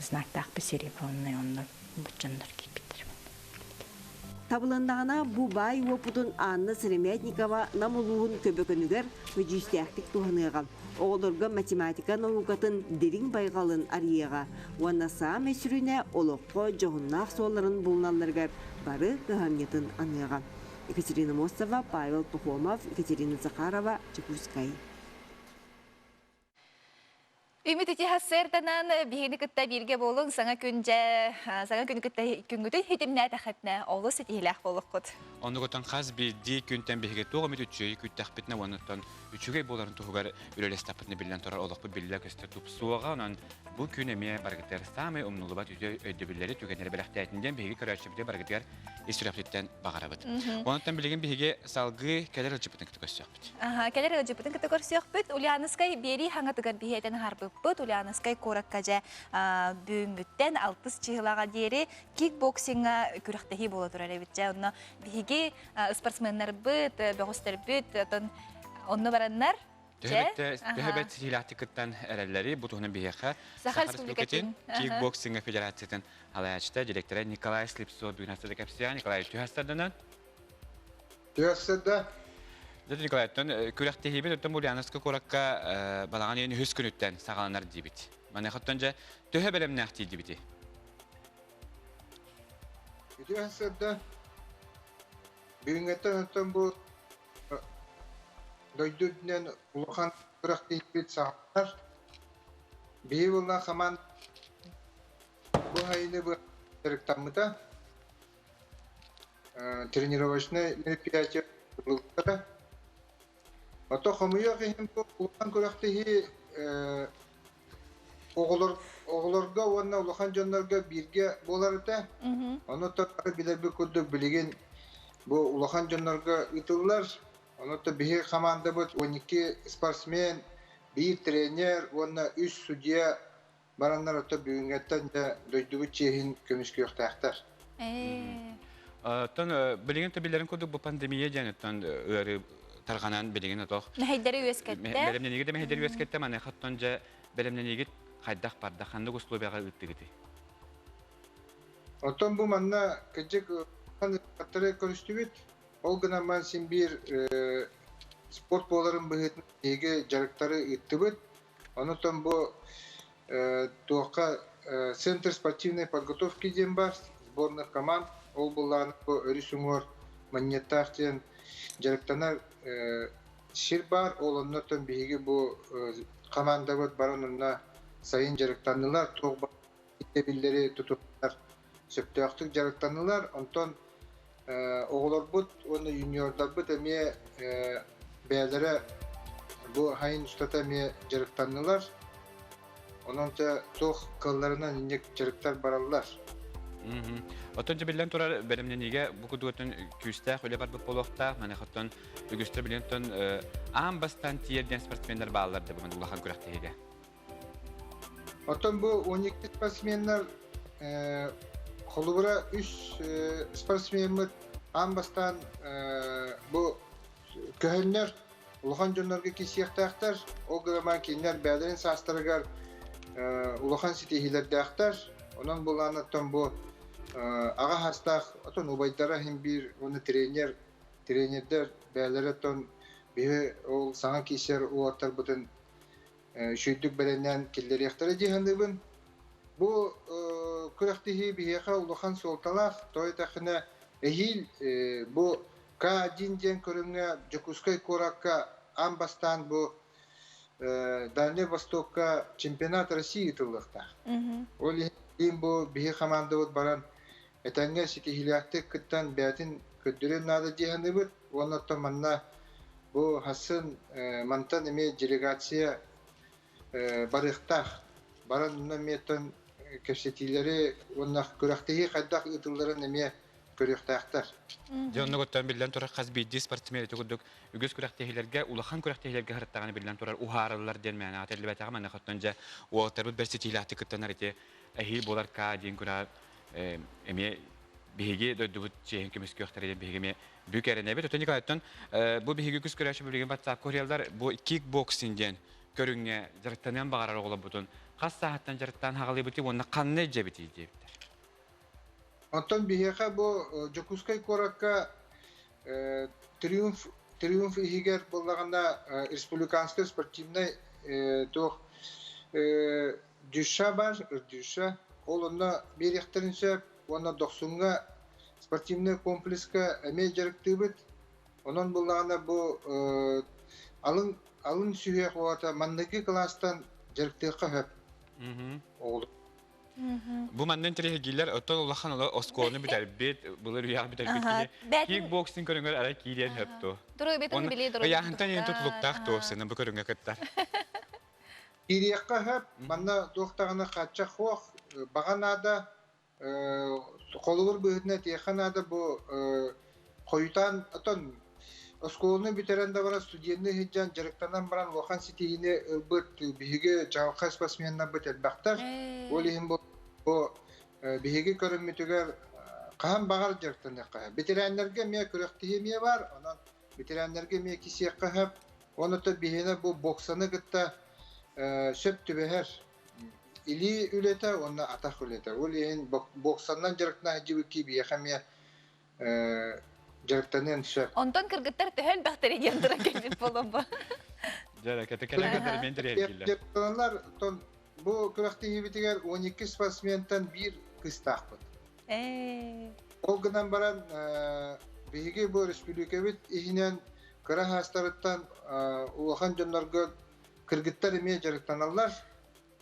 знактаахпыт серебряный онно боччоннор киирбиттэр. Табылыннаҕына, бу баай уопутун Анна Сыромятникова Нам улууһун Көбөкөнүгэр көдьүүстээхтик туһаныаҕа, оҕолорго математика наукатын дириҥ байҕалын арыйыаҕа уонна саамай сүрүнэ олоххо дьоһуннаах суолларын булуналларыгар бары кыһамньытын аныаҕа. Екатерина Мостова, Павел Пахомов, Екатерина Захарова, Дьокуускай. Үмүт ити сарсыарданан биһигини кытта бииргэ буолуҥ, саҥа күн дьэ, саҥа күнү кытта күҥҥүтүн хитимнээтэххитинэ олус ситиһиилээх буолуоххут. Оннугуттан хас биирдии күнтэн биһиги туох эмит үчүгэйи күүттэхпитинэ уоннуттан үчүгэй буоларын туһугар үлэлэстэхпитинэ биллэн турар олохпут биллэ көстө тупсуоҕа. Онон бу күн эмиэ баргытыгар саамай умнуллубат үтүө өйдөбүллэри түгэннэри бэлэхтээтин диэн биһиги көрөөччүбүтүгэр баргытыгар ис сүрэхпититтэн баҕарабыт. Онтон билигин биһиги салгыы кэлэр ыалдьыппытын кытта көрсүөхпүт. Аха, кэлэр ыалдьыппытын кытта көрсүөхпүт. Ульяновскай биэрии хаҥатыгар биһиэтэн аһарбыппыт. Ульяновскай куоракка дьэ бүгүҥҥүттэн алтыс чыһылаҕа диэри кикбоксиҥҥа күрэхтэһии буола турар эбит. Дьэ, онно биһиги спортсменнарбыт, бөҕөстөрбүт, отон онно бараннар Төһө бэт ситиилээхтик кыттан эрэллэри бу туһунан биһиэхэ Саха Республикатын кикбоксинга федерациятын салайааччыта, директора Николай Слепцов бүгүн астыда кэпсиэҕэ. Николай, түһэстэрдэнэн? Түһэстэрдэ. Дьэ, Николай, күрэхтэһиибит оттон Ульяновскай куоракка балаҕан ыйын үһүс күнүттэн саҕаланар диибит. Маныаха дьэ төһө бэлэмнээх тиийдибитий? Түһэстэрдэ. Бүгүҥҥэттэн оттон бу дойду үрдүнэн улахан күрэхтэһиибит саҕаланар. Биһи буолла хамаан бу сайыны дьарыктаммыта. Тренировочнай мероприятие ылыллара. Ото хомуйуох иһин бу улахан күрэхтэһии оҕолор оҕолорго уонна улахан дьоннорго бииргэ буолар этэ. Ону бары билэрбит курдук билигин бу улахан дьоннорго ыытыллар. Ону биһи хамаандабыт 12 спортсмен, биир тренер уонна үс судья бараннар ото бүгүҥҥэттэн да дойдубут чиэһин көмүскүөхтээхтэр. Оттон билигин билэрин курдук бу пандемия диэн оттон ыарыы тарҕанан билигин отох Мэһэйдэри үөскэттэ. Бэлэмнэниигэ да мэһэйдэри үөскэттэ, маныаха оттон дьэ бэлэмнэниигит хайдах барда, ханнык условияҕа ыыттыгытый? Оттон бу манна кырдьык аттары көрүстүбүт. Ол гынан баран син биир спорт буоларын быһыытынан биһиги дьарыктары ыыттыбыт. Онутон бу туохха Центр спортивной подготовки диэн бар, сборных команд, ол былааны бу өрүс уҥуор Манньыаттаах диэн дьарыктанар сир баар, ол оннотон биһиги бу командабыт баран онно сайын дьарыктаннылар, туох баар ирдэбиллэри тутуһаннар сөптөөхтүк дьарыктаннылар. Онтон оҕолорбут уонна юниордарбыт эмиэ бэйэлэрэ бу сайын устата эмиэ дьарыктаннылар. Онон туох кыалларынан инник дьарыктар бараллар. Оттон дьэ биллэн турар бэлэмнэниигэ бу кудуотун күүстээх үлэ барбыт буолуохтаах. Маныхаттан үгүстэр билэн аан бастаан тиийэр диэн спортсменнар бааллар да бүгүн улахан күрэхтэһиигэ. Оттон бу 12 спортсменнар холобура үс спортсмеммыт аан бастаан бу көһөннөр улахан дьоннорго киирсиэхтээхтэр. Ол гынан кинилэр бэйэлэрин саастарыгар улахан ситиһиилэрдээхтэр. Онон булаанаттан бу аҕа саастаах отон убайдара иһин биир уонна тренер тренердэр бэйэлэрэ оттон биһи ол саҥа киирсэр уолаттарбытын үчүгэйдик бэлэмнээн киллэриэхтэрэ дии саныыбын. Бу күрэхтэһии биһиэхэ улахан суолталаах. Тоҕо диэтэххинэ, эһиил бу К1 диэн көрүҥҥэ Дьокуускай куоракка аан бастаан бу Дальнай Востокка чемпионат России ыытыллыахтаах. Ол иһин бу биһи хамаандабыт баран этэҥҥэ ситиһиилээхтик кыттан бэйэтин көрдөрүөн наада дии саныыбыт. Уонна оттон манна Бу хассын мантан эмиэ делегация барыахтаах. Баран онно эмиэ оттон кэпсэтиилэри уонна күрэхтэһии хайдах ыытылларын эмиэ көрүөхтээхтэр. Дьэ оннук оттон биллэн турар хас биирдии спортсмен ити курдук үгүс күрэхтэһиилэргэ улахан күрэхтэһиилэргэ сырыттаҕына биллэн турар уһаарыллар диэн мээнэ этиллибэтэҕэ маныаха оттон дьэ уолаттарбыт бэрт ситиилээхтик кыттаннар ити эһиил буолар К диэн күрэҕэр эмиэ биһиги дойдубут чиэһин көмүскүөхтэрэ диэн биһиги эмиэ бүк эрэнэбит. Оттон Николайтан бу биһиги үгүс көрөөччү билигин WhatsApp куһуйаллар бу кикбоксинг диэн көрүҥҥэ дьарыктаныан баҕарар оҕолорбутун хас сааһыттан дьарыктаан хаҕалыыбытый уонна ханна илдьэбитий диэбиттэр. Оттон биһиэхэ бу Дьокуускай куоракка Триумф Триумф иһигэр буоллаҕына республиканскай спортивнай туох Дюша бар, Дюша. Ол онно биэриэхтэрин сөп уонна Дохсуҥҥа спортивнай комплекска эмиэ дьарыктыыбыт. Онон буллаҕына бу алын алын сүһүөх уота манныгы кылаастан дьарыктыахха сөп. Оҕолор. Бу манна интэриэһиргииллэр, оттон улахан оскуоланы бүтэрбит, былыр үйэҕэ бүтэрбит киһи кикбоксинг көрүҥэр арай киириэн сөп дуо? Доруобуйатын билии Ыйааһынтан иһин тутулуктаах туох сына бу көрүҥҥэ кыттар. Киириэххэ сөп, манна туох даҕаны хааччах суох, баҕа наада, холобур быһыытынан этиэххэ наада бу хойутаан отон оскуоланы бүтэрэн да баран студенныы сылдьан дьарыктанан баран улахан ситиһиини ылбыт биһиги чаҕылхай спортсменнарбыт элбэхтэр. Ол иһин бу биһиги көрүммүтүгэр хаһан баҕар дьарыктаныахха сөп. Бэтэрээннэргэ эмиэ күрэхтэһии эмиэ баар, онон бэтэрээннэргэ эмиэ кисиэххэ сөп. Онон биһиэнэ бу боксаны кытта сөп түбэһэр илии үлэтэ уонна атах үлэтэ. Ол иһин боксанан дьарыктана сылдьыбыт киһи биһиэхэ эмиэ дьарыктаныан сөп. Онтон кыргыттар төһө элбэхтэрий диэн туран кэлбит буолуом бу. Дьэ, кэтэ кэлэн мен тириэргиллэр. Дьарыктаналар бу күрэхтэһиибитигэр 12 спортсментан биир кыыстаахпыт. Ол гынан баран биһиги бу республикабыт иһинэн кыра саастарыттан улахан дьоннорго кыргыттар эмиэ дьарыктаналлар.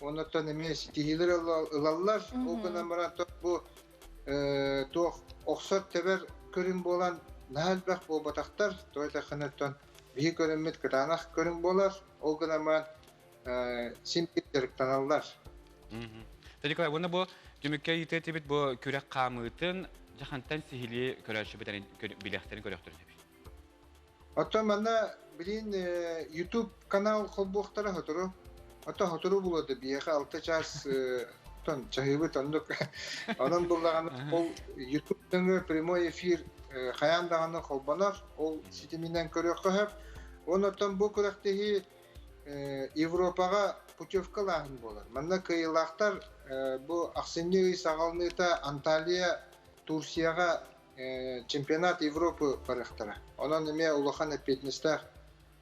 Оннуттан эмиэ ситиһиилэр ылаллар. Ол гынан баран бу туох охсор-тэбэр көрүҥ буолан наһаа элбэх буолбатахтар. Тоҕо этэххинэ биһи көрүммүт кытаанах көрүҥ буолар. Ол гынан баран син биир дьарыктаналлар. Николай, уонна бу түмүккэ ыйытыы этибит бу күрэх хаамыытын дьахантан сиһилии көрөөччү билиэхтэрин көрүөхтэрин эбит. Оттон манна билин YouTube канал холбуохтара сотору. Оттон сотору булуода биһиэхэ 6 час тон чаһыыбыт оннук. Онон буллаҕына ол YouTube нөҥүө прямой эфир хайаан даҕаны холбонор. Ол ситиминэн көрүөххэ сөп. Онон бу күрэхтэһии Европаҕа путевкалааһын буолар. Манна кыайыылаахтар бу ахсынньы ый саҕаланыыта Анталия Турцияҕа чемпионат Европы барыахтара. Онон эмиэ улахан эппиэтинэстээх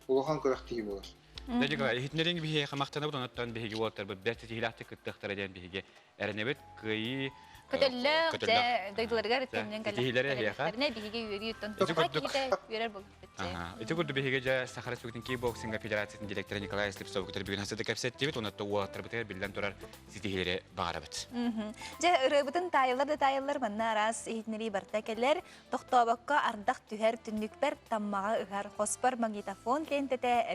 улахан күрэхтэһии буолар. Николай, иһитиннэриҥ биһиэхэ махтанабыт, онуттан биһиги уолаттарбыт бэрт ситиһиилээхтик кыттыахтара диэн биһиги эрэнэбит. Кыайыы Көтөллөөх, дьэ, дойдуларыгар төннөн кэллэхтэринэ биһиги үөрүү туха киһитэ үөрэр буолбут. Ити курдук биһиги дьэ Саха Республикатын кикбоксинга федерациятын директора Николай Слепцов кытары бүгүн хасыта кэпсэттибит, онон уолаттарбытыгар биллэн турар ситиһиилэри баҕарабыт. Дьэ, ырыабытын таайыллар да таайыллар, манна араас иһитиннэрии барыта кэлэр. Тохтообокко ардах түһэр, түннүкпэр таммаҕа ыһар, хоспор магнитофон лиэнтэтэ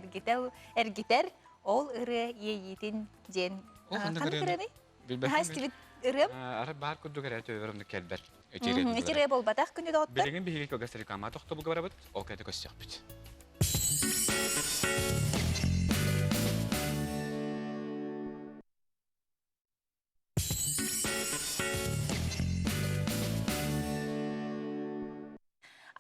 эргитэр, ол ырыа иэйиитин диэн. Ханнык ырыаный? Наһаа истибит ырыам. Ара баар курдук эрэ төбөбөр оннук кэлбэт. Ити ырыа буолбатах күнү доҕоттор. Билигин биһиги кылгас реклама тохтобулга барабыт, ол кэннэ көссөхпүт.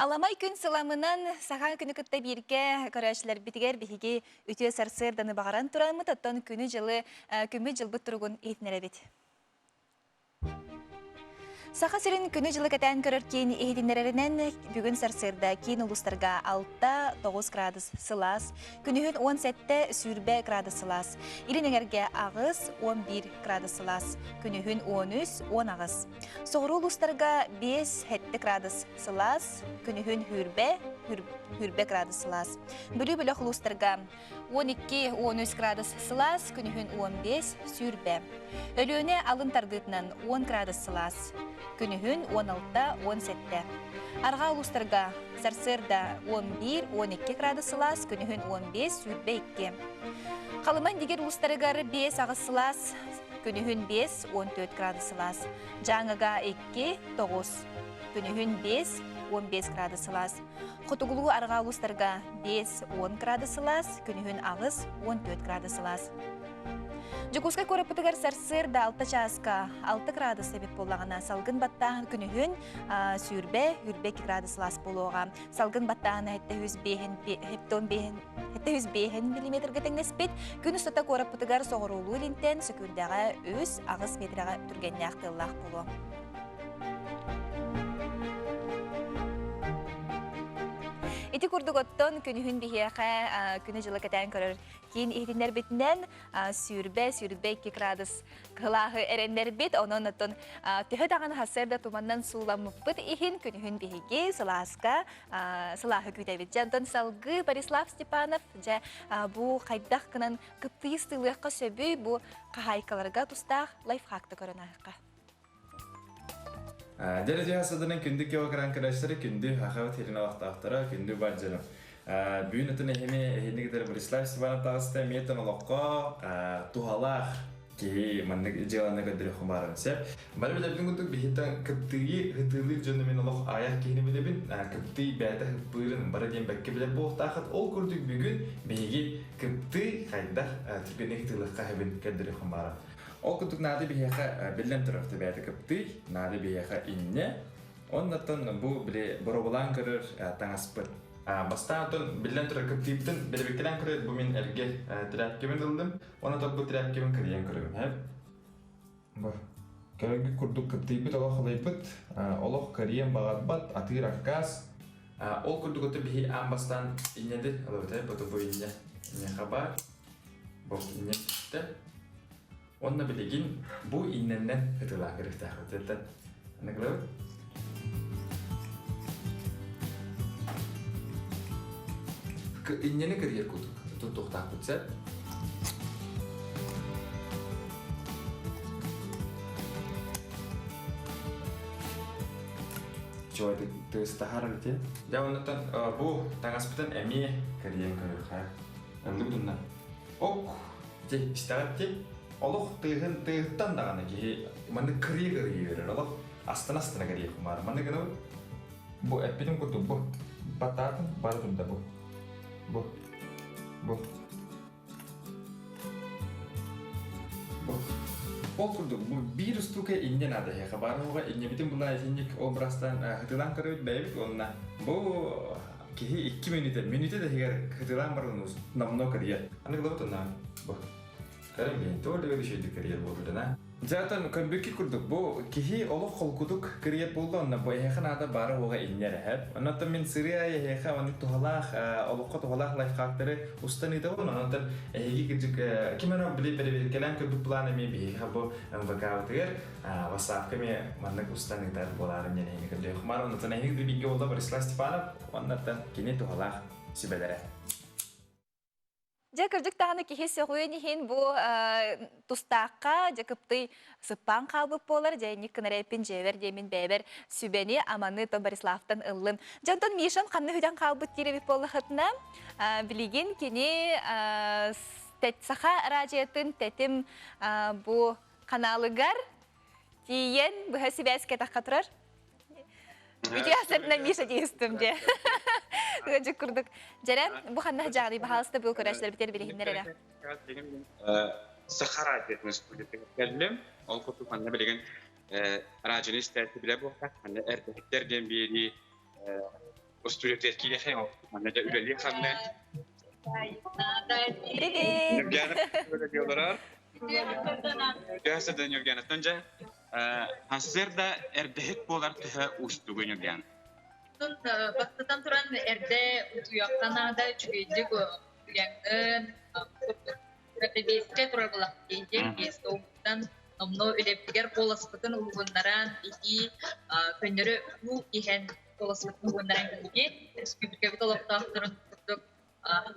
Аламай күн сыламынан саха күнү кытта бииргэ көрөөччүлэрбитигэр биһиги үтүө сарсыарданы баҕаран тураммыт, оттон күнү-дьылы күммүт-дьылбыт туругун иһитиннэрэбит. Саха сирин күнү-дьылы кэтээн көрөр киин иһитиннэрэринэн бүгүн сарсыарда киин улуустарга 6-9 градус сылаас, күнүһүн 17 сүүрбэ градус сылаас, илин эҥэргэ 8-11 градус сылаас, күнүһүн 13-18. Соҕуруу улуустарга 5-7 градус сылаас, күнүһүн сүүрбэ, сүүрбэ градус сылаас. Бүлүү бөлөх улуустарга 12-13 градус сылаас, күнүһүн 15, сүүрбэ. Өлүөнэ алын тардыытынан 10 градус сылаас, күнүһүн 16-17. Арҕаа улуустарга сарсыарда 11-12 градус сылаас, күнүһүн 15, сүүрбэ 2. Халыма Индигир улуустарыгар 5-8 сылаас, күнүһүн 5-14 градус сылаас. Дьааҥыга 2, 9, күнүһүн 5, 15 градус сылаас. Хотугулуу арҕаа улуустарга 5, 10 градус сылаас, күнүһүн 8, 14 градус сылаас. Дьокуускай куораппытыгар сарсыарда 6 чааска 6 градус эбит буоллаҕына, салгын баттааһын күнүһүн сүүрбэ, сүүрбэ 2 градус сылаас буолуоҕа. Салгын баттааһына 705 миллиметргэ тэҥнэспит. Күн устата куораппытыгар соҕуруулуу илинтэн сөкүүндэҕэ 3-8 метрэҕэ түргэннээх тыаллаах буолуо. Ити курдук оттон күнүһүн биһиэхэ күнү-дьылы кэтээн көрөр киин иһитиннэрбитинэн сүүрбэ, сүүрбэ 2 градус кылааһы эрэннэрбит. Онон оттон төһө даҕаны сарсыарда туманнан сууламмыппыт иһин күнүһүн биһиги сылааска сылааһы күүтэбит. Дьэ, онтон салгыы Борислав Степанов дьэ бу хайдах гынан кыптыйыс тыылыахха сөбүй бу хаһаайкаларга тустаах лайфхакты көрөн ааһыахха. Дьэ, дьэ, саданан күндү киокран көрөөччүлэр, күндү хахабыт хирин олохтоохторо, күндү бар дьоно. Бүгүн атын эһини эһини кытары Борислав Степанов таҕыста эмиэ олоххо туһалаах киһи маннык дьыаланы көрдөрүөххэ баарын сөп. Бары билэрбин курдук биһиттэн кыптыйы ытыылыыр дьону мин олох аҕыйах киһини билэбин. Кыптый бэйэтэ хыппыырын бары диэн бэккэ билэр буолуохтааххыт. Ол курдук бүгүн биһиги кыптый хайдах түргэнник ытыылыахха сөбүн көрдөрүөххэ баара. Ол курдук наада биһиэхэ биллэн турар бэйэтэ кыптый, наада биһиэхэ иннэ. Оннуттан бу били боробулаан көрөр таҥаспыт. Бастаан оттон биллэн турар кыптыйбытын бэрэбиккэлээн көрөр бу мин эргэ тряпкабын ыллым. Онон бу тряпкабын кырыйан көрөбүн. Бу көрөргүт курдук кыптыйбыт олох халыйбыт, олох кырыйан баҕарбат, атыыр аккаас. Ол курдук ото биһи аан бастаан инньэди ылабыт бу бу инньэ инньэ хабаар бу инньэ түстэ. Уонна билигин бу иннэннэн ытылаа кырыктаахпыт. Аныгылабыт. Инньэни кырыйар курдук туттуохтаахпыт сөп. Чуойдук тыастаһар эбити. Дьэ оннуттан бу таҥаспытын эмиэ кырыйан көрүөххэ. Ыллыбытынна. Ок, дьэ истэҕит ти олох тыаһын тыаһыттан даҕаны киһи маннык кырыйа кырыйа үөрэр олох астына астына кырыйа кумаар маннык гынабыт бу эппитим курдук бу баттаатын бары турда бу бу бу бу ол курдук бу биир устуука инньэ наада эһиэхэ баар оҕо инньэбитин булаа итинник образтаан хытылаан көрөбүт бэйэбит уонна бу киһи икки мүнүүтэ мүнүүтэ да иһигэр хытылаан баран номнуо кырыйар аны главы на бу Кэрэн биһин туох да үчүгэйдик кырыйар буолбутuna. Дьэ көрбүккү курдук бу киһи олох холкутук кырыйар буолла онно бу эһиэхэ наада баара уоҕа иннэр эһэп. Оннотон мин сырыы аайы эһиэхэ оннук туһалаах олоххо туһалаах лайфхактары устан ыытабын. Онон эһиги кырдьык ким эрэ били бэрэбиэркэлээн көрбүт план эмиэ биһиэхэ бу МВК-бытыгар WhatsApp-ка эмиэ маннык устан ыытар буолаарын диэн эһиги көрдүөх. Мар оннотон эһиги бииргэ буолла Борислав Степанов оннотон кини туһалаах сүбэлэрэ. Дьэ, кырдьык даҕаны киһи сөҕүөн иһин бу тустаахха дьэ кыптый сыппаан хаалбыт буолар. Дьэ, инник гынар эппин дьиэбэр диэмин бэйэбэр сүбэни аманы то Бориславтан ыллым. Дьэ, онтон Мишан ханна үтэн хаалбыт диир эбит буоллахытына, билигин кини Саха араадьыйатын тэтим бу ханаалыгар тиийэн быһа сибээскэ тахха турар. Үтүө асырынан Миша диэстим дьэ. Ыадьык курдук. Дьэрэ, бу ханна дьаҕый баһаалыста бу көрөөччүлэр битэр билиһиннэр эрэ. Саха радиотын студиятыгар кэллим. Ол курдук манна билигин радионы истээччи билэ буолбат. Манна эрдэһиттэр диэн биэрии устудьуотугар киириэхэ манна дьэ үлэлии ханна. Привет! Ньургиана үлэлии олорор. Төһө Ньургианаттан дьэ Сарсыарда эрдэһит буолар төһө уустугуй Ньургиан? Бастатан туран эрдэ утуйахха наада үчүгэйдик утуйаҥҥын биэскэ турар буолахтыйдык биэскэ уһуктан номнуо үлэбитигэр куоласпытын уһугуннаран итии көннөрү уу иһэн куоласпытын уһугуннаран биһиги республикабыт олохтоохторун курдук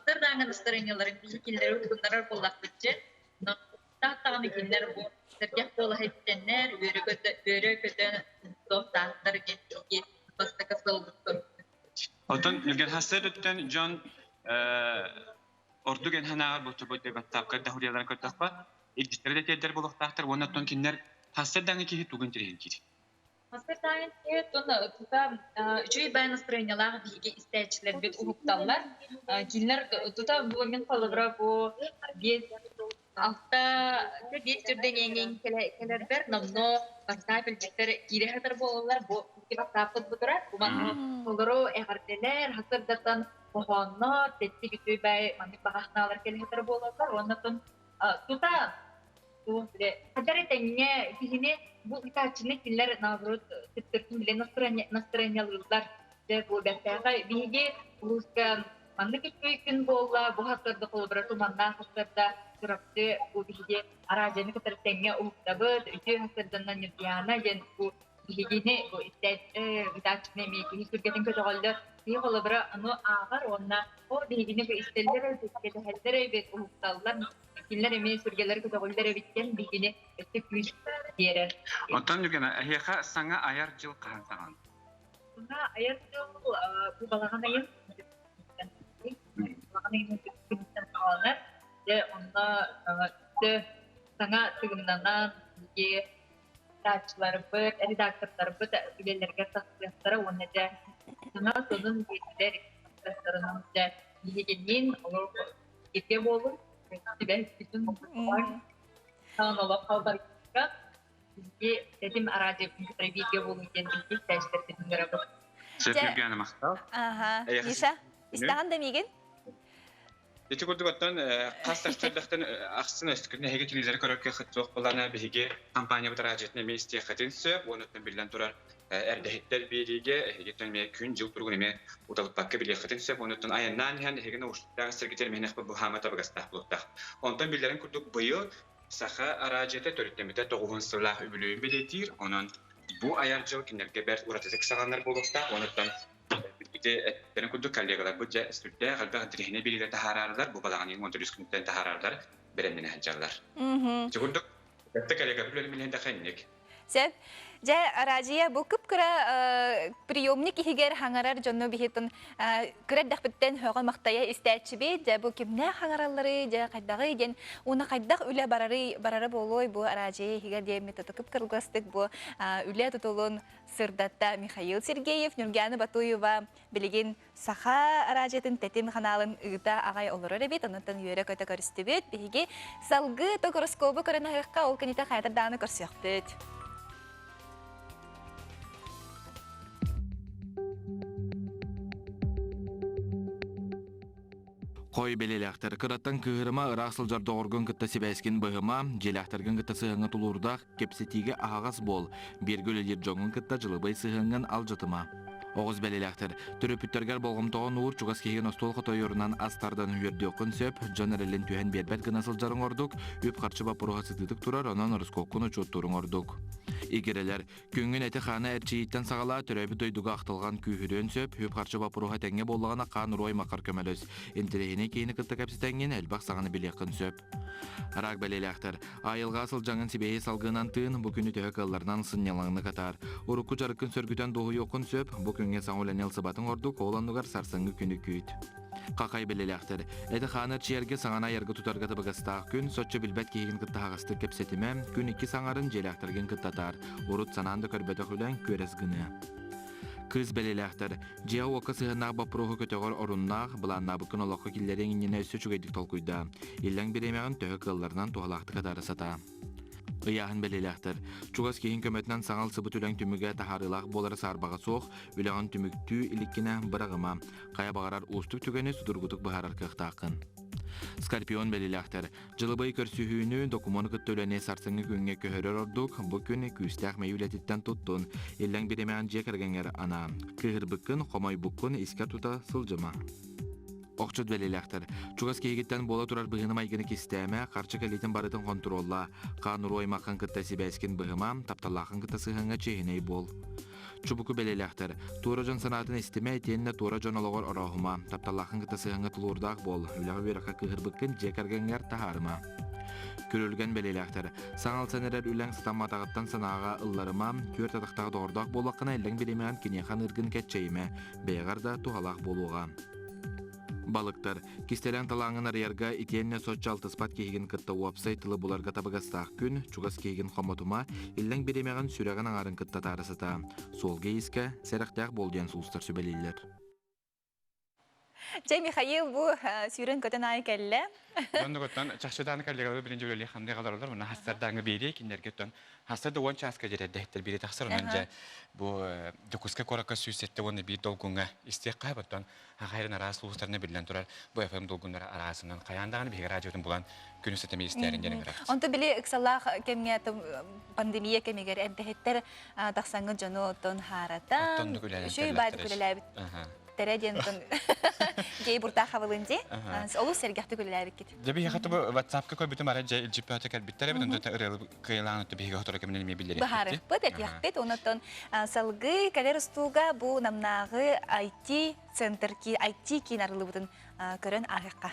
даҕаны настарыанньаларын биһиги кинилэри уһугуннарар буоллахпыт Тааттаҕына кинилэр бу сэргэх куолаһы истэннэр, үөрэ-көтө туохтаахтар диэн бастакы сылбыт Оттон Ньурган өттүн дьон ордук эн санааҕар бу баттаапка даһурияларын көрдөххө, илдьиттэрэ да тиэрдэр буолуохтаахтар уонна оттон кинилэр хаста даҕаны киһи тугун тириһин киир. Бастакы тута үчүгэй баай настроениелаах биһиги истээччилэрбит уһукталлар. Кинилэр тута бу мин холобура бу биэс алта биэс түрдэн кэлэрбэр номнуо бастаан илдьиттэр киирэ сытар буолаллар. Бу икки бастааппыт бу турар. Бу манна толору эҕэрдэлэр, хасырдатан хоһооннор, тэттик үчүгэй баай маннык баҕахнаалар кэлэ сытар буолаллар. Уонна тута Хадары тэҥҥэ киһини бу ыытааччыны кинилэр наоборот төттөрүтүн билэ настроениелыыллар. Дьэ бу бэртээхэй биһиги улууска маннык үчүгэй күн буолла, бу хасырда холобура туманнаах хасырда Чурапчы бу биһиги араадьыйаны кытары тэҥҥэ уһуктабыт, үтүө хасырданан Ньургуйаана диэн бу биһигини бу ыытааччыны эмиэ киһи сүргэтин көтөҕөллөр. Киһи холобура ону ааҕар уонна ол биһигини бу истэллэр эбит, кэтэһэллэр эбит, уһукталлар Кинилэр эмиэ сүргэлэрэ көтөҕүллэр эбит диэн биһигини өссө күүс биэрэр. Оттон Нүгэнэ, эһиэхэ саҥа айар дьыл хаһан саҕаланар? Саҥа айар дьыл бу балаҕан айын. ыйын күнүттэн саҕаланар. Дьэ, онно өссө саҥа тыгыннанан биһиги тааччыларбыт, редактордарбыт үлэлэригэр тахсыахтара уонна дьэ саҥа сонун биэрдилэр тахсыахтарынан дьэ биһигинниин олох бииргэ буолун сибээспитин саҥа олох халбарга биһиги тэтим араадьыйабытын кытары бииргэ буолун диэн биһиги истээччилэрбитин ыҥырабыт. Сөп Ньургуяна махтал. Аха. Миша, истэҕин да миигин? Ити курдук оттон хас сарсыардахтан ахсын өскүтүн эһиги телевизоры көрөргө суох буоллаҕына биһиги компаниябыт араадьыйатын эмиэ истиэххитин сөп уонна биллэн турар эрдэһиттэр биэриигэ эһигиттэн эмиэ күн-дьыл туругун эмиэ уталыппакка билиэххитин сөп уонна айаннаан иһэн эһиги наушниктаах сиргитин эмиэ быһаама табыгастаах буолуохтаах. Онтон биллэрин курдук быйыл Саха араадьыйата төрүттэммитэ тоҕуһун сыллаах үбүлүөйүн бэлиэтиир, онон бу айар дьыл кинилэргэ бэрт уратытык саҕаланар буолуохтаах уонна Ити эттэрин курдук коллегаларбыт дьэ сүрдээх элбэх интэриэһинэй биэриилэр таһаараарылар, бу балаҕан 13 күнтэн таһаараарылар, бэлэмнэнэ сылдьаллар. Ити курдук, кытта коллегабыт үлэлэммин инник. Сөп. Дьэ, Араадьыйа бу кып-кыра приемник иһигэр хаҥарар дьону биһитин кыра эрдэхпиттэн һөҕө-махтайа истээччибит. Дьэ, бу кимнээх хаҥаралларый, дьэ, хайдаҕый диэн уонна хайдах үлэ барарый, барара буолуой бу Араадьыйа иһигэр диэммит кып-кыргастык бу үлэ тутулун сырдатта Михаил Сергеев, Ньургиана Батуева билигин Саха араадьыйатын тэтим ханаалын ыыта аҕай олорор эбит, онон үөрэ-көтө көрүстүбүт. Биһиги салгыы гороскобу көрөн аһыахха, ол кэнниттэн хайатар даҕаны көрсүөхпүт. Хой бэлиэлээхтэр кыраттан кыыһырыма, ыраах сылдьар доҕоргун кытта сибээскин быһыма, дьиэлээхтэргин кытта сыһыаҥҥа тулуурдаах, кэпсэтиигэ аһаҕас буол, бииргэ үлэлиир дьоҥҥун кытта дьылыбай сыһыаҥҥын алдьатыма. Оҕус бэлиэлээхтэр төрөппүттэргэр болҕомтоҕун уур, чугас киһигин остуол хотойорунан ас тардан үөрдүөххүн сөп, дьон эрэлин түһэн биэрбэт гына сылдьарыҥ ордук, үп-харчы боппуруоһа сытыытык турар, онон ороскуоккун учуоттууруҥ ордук. Игирэлэр Күҥҥүн эти-хааны эрчийииттэн саҕалаа, төрөөбүт дойдуга ахтылҕан күүһүрүөн сөп, үп-харчы боппуруоһа тэҥҥэ буоллаҕына хаан уруой макар көмөлөс. Интэриэһинэй киһини кытта кэпсэтэҥҥин элбэх саҥаны билиэххин сөп. Рак бэлиэлээхтэр. Айылҕа сылдьаҥын сибиэһэй салгыынан тыын, бу күнү төһө кыалларынан сынньалаҥнык атаар. Урукку дьарыккын сөргүтэн дуоһуйуоххун сөп, бу күҥҥэ саҥа үлэни ылсыбатыҥ ордук, ол оннугар сарсыҥҥы күнү күүт. Хахай бэлиэлээхтэр. Эти-хааны эрчийэргэ саҥаны айарга тутарга табыгастаах күн, соччо билбэт киһигин кытта аһаҕастык кэпсэтимэ, күн икки саҥарын дьиэлээхтэргин кытта атаар, урут санаан да көрбөтөх үлэҥ күөрэс гыныа. Кыыс бэлиэлээхтэр. Дьиэҕэ-уокка сыһыаннаах боппуруоһу көтөҕөр оруннаах, былааннаабыккын олоххо киллэриэҥ иннинэ өссө үчүгэйдик толкуйдаа. Иллэҥ бириэмэҕин төһө кыалларынан туһалаахтык атаара сатаа. Ыйааһын бэлиэлээхтэр. Чугас киһиҥ көмөтүнэн саҥа ылсыбыт үлэҥ түмүгэ таһаарыылаах буолара саарбаҕа суох, үлэҕин түмүктүү иликкинэ быраҕыма. Хайа баҕарар уустук түгэни судургутук быһаарар кыахтааххын. Скорпион бэлиэлээхтэр. Дьылыбай көрсүһүүнү, докумуону кытта үлэни сарсыҥҥы күҥҥэ көһөрөр ордук. Бу күн күүстээх мэйии үлэтиттэн туттун. Иллэҥ бириэмэҕин дьиэ кэргэҥҥэр анаа. Кыыһырбыккын, хомойбуккун искэр тута сылдьыма. Охчут бэлиэлээхтэр. Чугас киһигиттэн буола турар быһыыны-майгыны кистээмэ, харчы кэлиитин барытын хонтуруоллаа. Хаан уруу аймаххын кытта сибээскин быһыма, тапталлааххын кытта сыһыаҥҥа чиэһинэй буол. Чубуку бэлиэлээхтэр. Туора дьон санаатын истимэ, итиэннэ туора дьон олоҕор орооһума. Тапталлааххын кытта сыһыаҥҥа тулуурдаах буол. Үлэҕэ-үөрэххэ кыыһырбыккын дьиэ кэргэҥҥэр таһаарыма. Күрүлгэн бэлиэлээхтэр. Саҥа ылсан эрэр үлэҥ сатамматаҕыттан санааҕа ылларыма. Түөрт атахтаах доҕордоох буоллаххына, иллэҥ бириэмэҕин киниэхэ аныыргын кэччэйимэ. Бэйэҕэр да туһалаах буолуоҕа. Балыктар. Кистэлэҥ талааҥҥын арыйарга итиэннэ соччо алтыспат киһигин кытта уопсай тылы буларга табыгастаах күн, чугас киһигин хомотума, иллэҥ бириэмэҕин сүрэҕин аҥарын кытта атаара сатаа. Суолга-иискэ сэрэхтээх буол диэн сулустар сүбэлииллэр. Чэ, Михаил бу сүүрэн-көтөн аайы кэллэ. Оннугуттан чахчы дааны коллегалары билин үлэлии ханнык олороллор, мына хастардааҥы биэрии кинилэргэ оттон Хаста да уон чааска дьэрэрдэһиттэр биири тахсар, онон дьэ бу Дьокуускай куоракка 171 долгуҥҥа истиэххэ оттон хахайрын араас улуустарына биллэн турар бу FM долгуннара араасынан хайаан даҕаны биһиги радиотун булан күнү сэтэмэ истээрин диэн ыҥырабыт. Онто били ыксалаах кэмҥэ пандемия кэмигэр эрдэһиттэр тахсаҥҥы дьону оттон хааратан үчүгэй баайдык үлэлээбит тэрэ диэн гей буртаахабылын дии олус сэргэхтик үлэлээбиккит. Дьэ биһиэхэ бу WhatsApp-ка көрбүтүм арай дьэ илдьиппөтө кэлбиттэр эбит онтон ырыалы кыайылаан өттө биһиги сотору кэминэн эмиэ биллэриэхпит. Быһаарыахпыт, этиэхпит. Онон салгыы кэлэр устууга бу Намнааҕы IT центр IT киин арыллыбытын көрөн ааһыахха.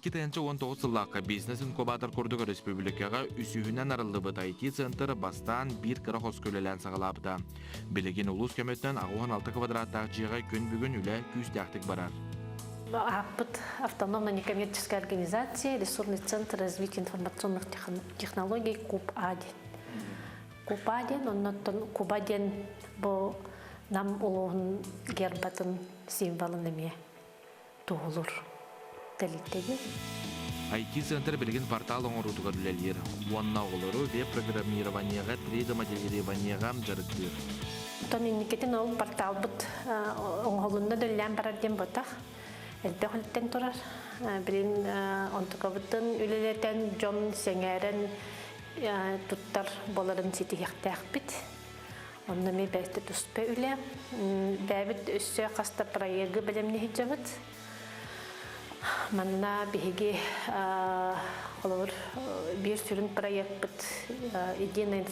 2019 сыллаахха бизнес-инкубатор курдук өрөспүүбүлүкэҕэ үсүһүнэн арыллыбыт IT-центр бастаан биир кыра хоско үлэлээн саҕалаабыта. Билигин улуус көмөтүнэн 86 квадраттаах дьиэҕэ күн бүгүн үлэ күүстээхтик барар. Ааппыт автономная некоммерческая организация ресурсный центр развития информационных технологий КУП-А диэн. КУП-А диэн, оннуттан Куба диэн бу Нам улууһун гербатын символын эмиэ туһулуур тэрилтэбит. IT-центр билигин портал оҥоруутугар үлэлиир уонна оҕолору веб-программированиеҕа, 3D-моделированиеҕа дьарыктыыр. Оттон инникитин ол порталбыт оҥоһулунна да үлэлээн барар диэн буотах. Элбэх үлэттэн турар. Билин онтукабытын үлэлэтэн, дьон сэҥээрэн туттар буоларын ситиһиэхтээхпит. Онно эмиэ бэйэтэ туспа үлэ. Бэйэбит өссө хас да проегы бэлэмнэһиджабыт. Манна биһиги холобур биир сүрүн проекпыт единая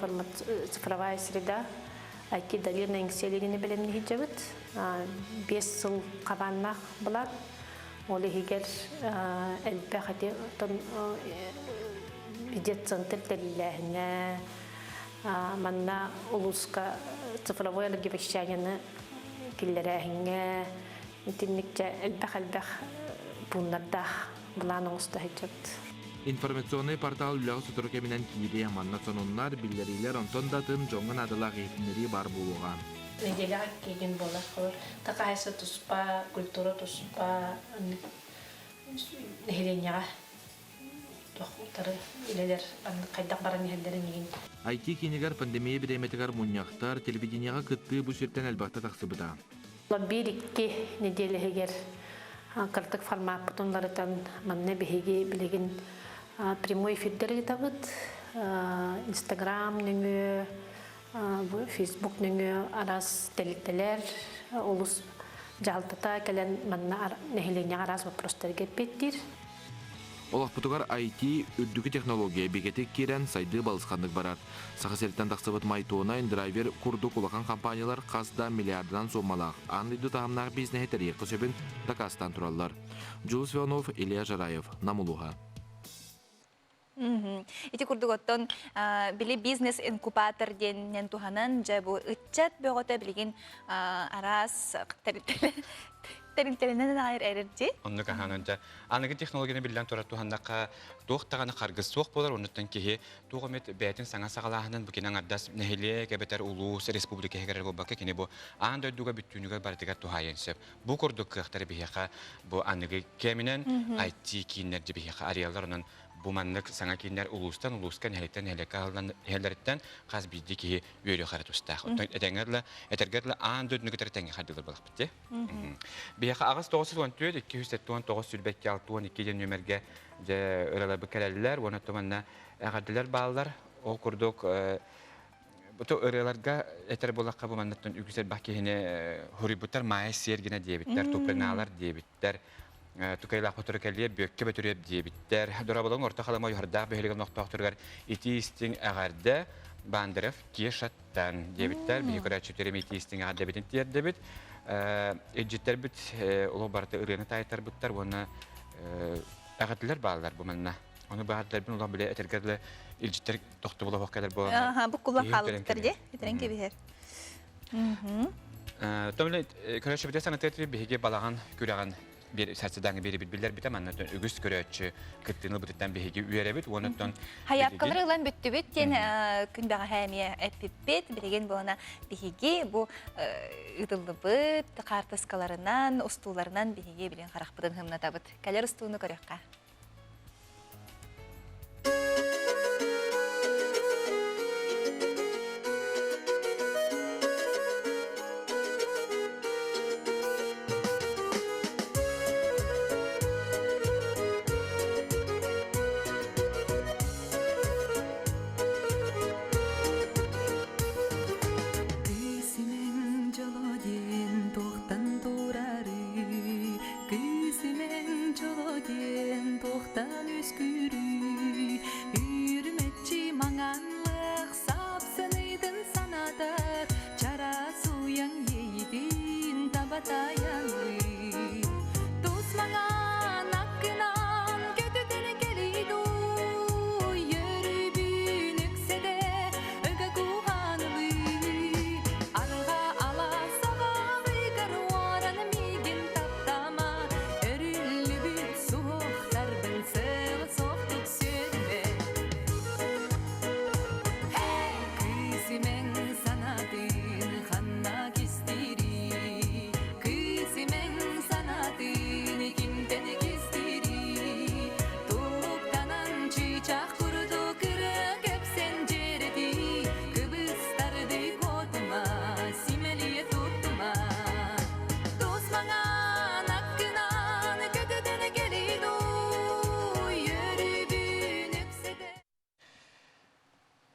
цифровая среда IT долина эҥсиэлигини бэлэмнэһиджабыт. 5 сыл хабааннаах былаан. Ол иһигэр элбэх ити детцентр тэриллээһинэ, манна улууска цифровой энерговещанияны киллэрээһиҥҥэ итинникчэ элбэх-элбэх пууннардаах былаан оҥосто сылдьабыт. Информационнай портал үлэҕэ сотору кэминэн киириэ, манна сонуннар, биллэриилэр, онтон да атын дьоҥҥо наадалаах иһитиннэрии баар буолуоҕа. Нэдиэлэҕэ киирин буолар. Холор такаайса туспа, культура туспа, нэһилиэнньэҕэ утары үлэлэр хайдах баран иһэллэрин иһин. IT киинигэр пандемия бириэмэтигэр мунньахтар, телевидениеҕэ кыттыы бу сиртэн элбэхтэ тахсыбыта. Биир-икки нэдиэлэ иһигэр кырдык формаппытын уларытан манна биһиги билигин прямой эфирдэр ыытабыт. Инстаграм нөҥүө, Фейсбук нөҥүө араас тэрилтэлэр олус дьаһалтата кэлэн манна нэһилиэнньэҕэ араас вопростарга эппиэттиир. Олохпутугар IT үрдүкү технология бигэтик киирэн сайдыы балысханнык барар. Саха сириттэн тахсыбыт Майтона, Индрайвер курдук улахан компаниялар хас да миллиардынан сууммалаах аан дойду таһымнаах бизнеһи тэрийиэххэ сөбүн дакаастаан тураллар. Дьулус Иванов, Илья Жараев, Нам улууһа. Ити курдук оттон били бизнес-инкубатор диэнинэн туһанан дьэ бу ыччат бөҕөтө билигин араас тэрилтэлэнэн аайыр эрэрдии. Оннук аһаанан дьэ аныгы технологияны биллэн турар туһаннахха туох даҕаны харгыс суох буолар оннуттан киһи туох эмит бэйэтин саҥа саҕалааһынын бу кини аҥардас нэһилиэк эбэтэр улуус республика иһигэр буолбакка кини бу аан дойдуга бүттүүнүгэр барытыгар туһаайыан сөп. Бу курдук кыахтары биһиэхэ бу аныгы кэминэн IT кииннэр дьэ биһиэхэ арыйаллар онон Бу маннык саҥа кииннэр улуустан улууска, нэһилиэктэн нэһилиэккэ аһыллан иһэллэриттэн хас биирдии киһи үөрүөх эрэ тустаах. Оттон этэҥҥэ дылы, этэргэ дылы аан дойдуну кытары тэҥҥэ хардыылар буолахпыт дии. Биһиэхэ 8 914 279 22 62 диэн нүөмэргэ дьэ ыраларбыт кэлэллэр уонна манна эҕэрдэлэр бааллар. Ол курдук бу ырыаларга этэр буоллахха бу маннаттан үгүс элбэх киһини хоруйбуттар Маайа Сергина диэбиттэр, Туприналар диэбиттэр. Тукайлаах хотуру кэлиэ Бүөккэ Бөтүрүөп диэбиттэр. Дорабылың орто халыма уйуһардаах бөһүөлэгин олохтоохторугар итии истиҥ эҕэрдэ Бандеров Кешаттан диэбиттэр. Биһи көрөөччүлэрим итии истиҥ эҕэрдэбитин тиэрдэбит. Илдьиттэрбит олох барыта ырыаны таайтарбыттар уонна эҕэрдэлэр бааллар бу манна. Ону баардэрбин улах билэ этэргэ дылы илдьиттэр тохтобула оһох кэлэр буоланнар. Аха, буккуллан хаалбыттар дии. Этэрэн кэбиһэр. Томле көрөөччүбүтэ санатыатыр биһиги балаҕан күрэҕин биир сарсыдааҥы биэрибит биллэрбитэ манна үгүс көрөөччү кыттыыны ылбытыттан биһиги үөрэбит уонуттан Хайаапкалары ылан бүттүбүт диэн күн бэҕэһээ эмиэ эппиппит билигин буолана биһиги бу ыытыллыбыт хаартыскаларынан устууларынан биһиги билигин харахпытын хымнатабыт кэлэр устууну көрүөххэ Кыыс имэҥ дьоло диэн туохтан турарый? Кыыс имэҥ дьоло диэн.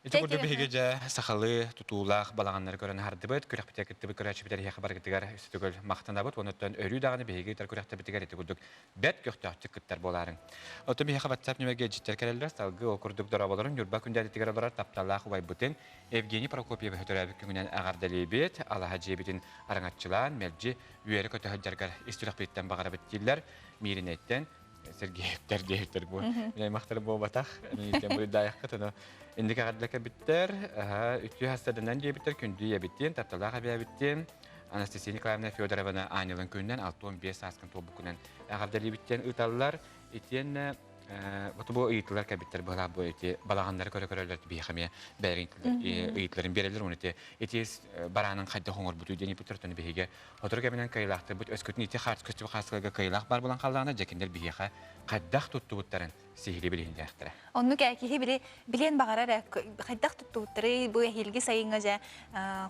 Ити курдук биһиги дьэ сахалыы тутуулаах балаҕаннары көрөн аһардыбыт, күрэхпитигэр кыттыбыт көрөөччүбүтэр эһиэхэ барыгытыгар үстүгөл махтанабыт. Онуттан өрүү даҕаны биһиги ыытар күрэхтэбитигэр ити курдук бэрт көхтөөхтүк кыттар буолаарыҥ. Оттон биһиэхэ WhatsApp нүмергэ илдьиттэр кэлэллэр. Салгыы ол курдук дорооболорун Ньурба күндэлитигэр олорор тапталлаах убайбытын Евгений Прокопьевиһы төрөөбүт күҥүнэн эҕэрдэлиибит. Алаһа дьиэбитин араҥаччылаан, мэлдьи үөрэ-көтө сылдьаргар ис сүрэхпититтэн баҕарабыт дииллэр. Мииринэйтэн Сергеевтэр диэбиттэр бу аймахтар буолбатах миигиттэн буруйдаайаххыт ону инник эҕэрдэ кэлбиттэр үтүө хастарданан диэбиттэр күндү ийэбиттин тапталаах эбээбиттин Анастасия Николаевна Федорованы аанньалын күнүнэн 65 сааскын туолбуккунан эҕэрдэлиибиттэн ыыталлар итиэннэ вот бу ыйытылар кэлбиттэр быһалаах бу ити балаҕаннары көрө көрөллөр биһиэхэ эмиэ бэйэлэрин ыйытыларын биэрэллэр уонна ити ити бараанын хайдах оҥорбутуй диэн ыйыппыттар оттон биһиги Сотору кэминэн кыайыылаахтарбыт өскөтүн ити хаарт көстүбүт хаасыларга кыайыылаах баар буолан хааллаҕына, дьэ кинилэр биһиэхэ хайдах туттубуттарын сиһилии билиһиннэриэхтэрэ. Оннук ээ киһи били билиэн баҕарар ээ хайдах туттубуттарый бу эһиилги сайыҥҥа дьэ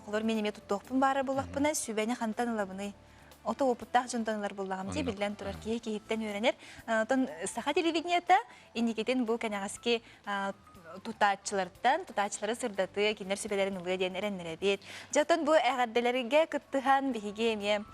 холор мин эмиэ туттуохпун баара буоллахпына сүбэни хантан ылабыный? Ото уопуттаах дьонтон ылар буоллаҕым дии биллэн турар киһи киһиттэн үөрэнэр. Оттон саха телевидениета инникитин бу кэнэҕэски тутааччылартан тутааччылары сырдатыа, кинилэр сүбэлэрин ылыа диэн эрэннэрэбит. Дьэ, оттон бу эҕэрдэлэргэ кыттыһан биһиги эмиэ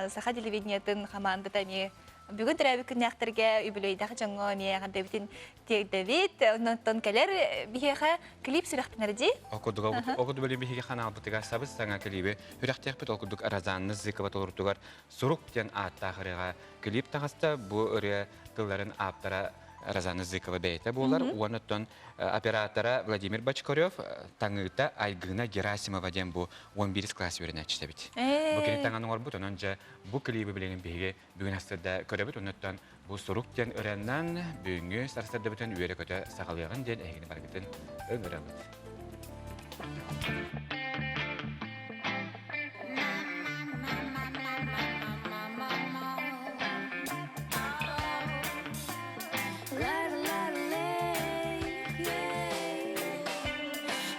саха телевидениетын хамаандата эмиэ бүгүн төрөөбүт күннээхтэргэ үбүлүөйдээх дьоҥҥо эмиэ эҕэрдэбитин тиэрдэбит. Онтон кэлэр биһиэхэ клип сүрэхтэнэр дии. Ол курдук, ол курдук биһиги ханаалбытыгар сабыс саҥа клиби сүрэхтиэхпит. Ол курдук Розанна Зыкова толорутугар Сурук диэн ааттаах ырыаҕа клип таҕыста. Бу ырыа тылларын ааптара Розана Зыкова бэйэтэ буолар. Уонна оттон оператора Владимир Бочкарев, таҥыыта Айгына Герасимова диэн бу 11 класс үөрэнээччитэ эбит. Бу кини таҥан оҥорбут, онон дьэ бу клиби билигин биһиги бүгүн астырда көрөбүт. Оннуттан бу сурук диэн ырыаннан бүгүҥҥү сарсыардабытын үөрэ-көтө саҕалыаҕын диэн эһигини барыгытын ыҥырабыт.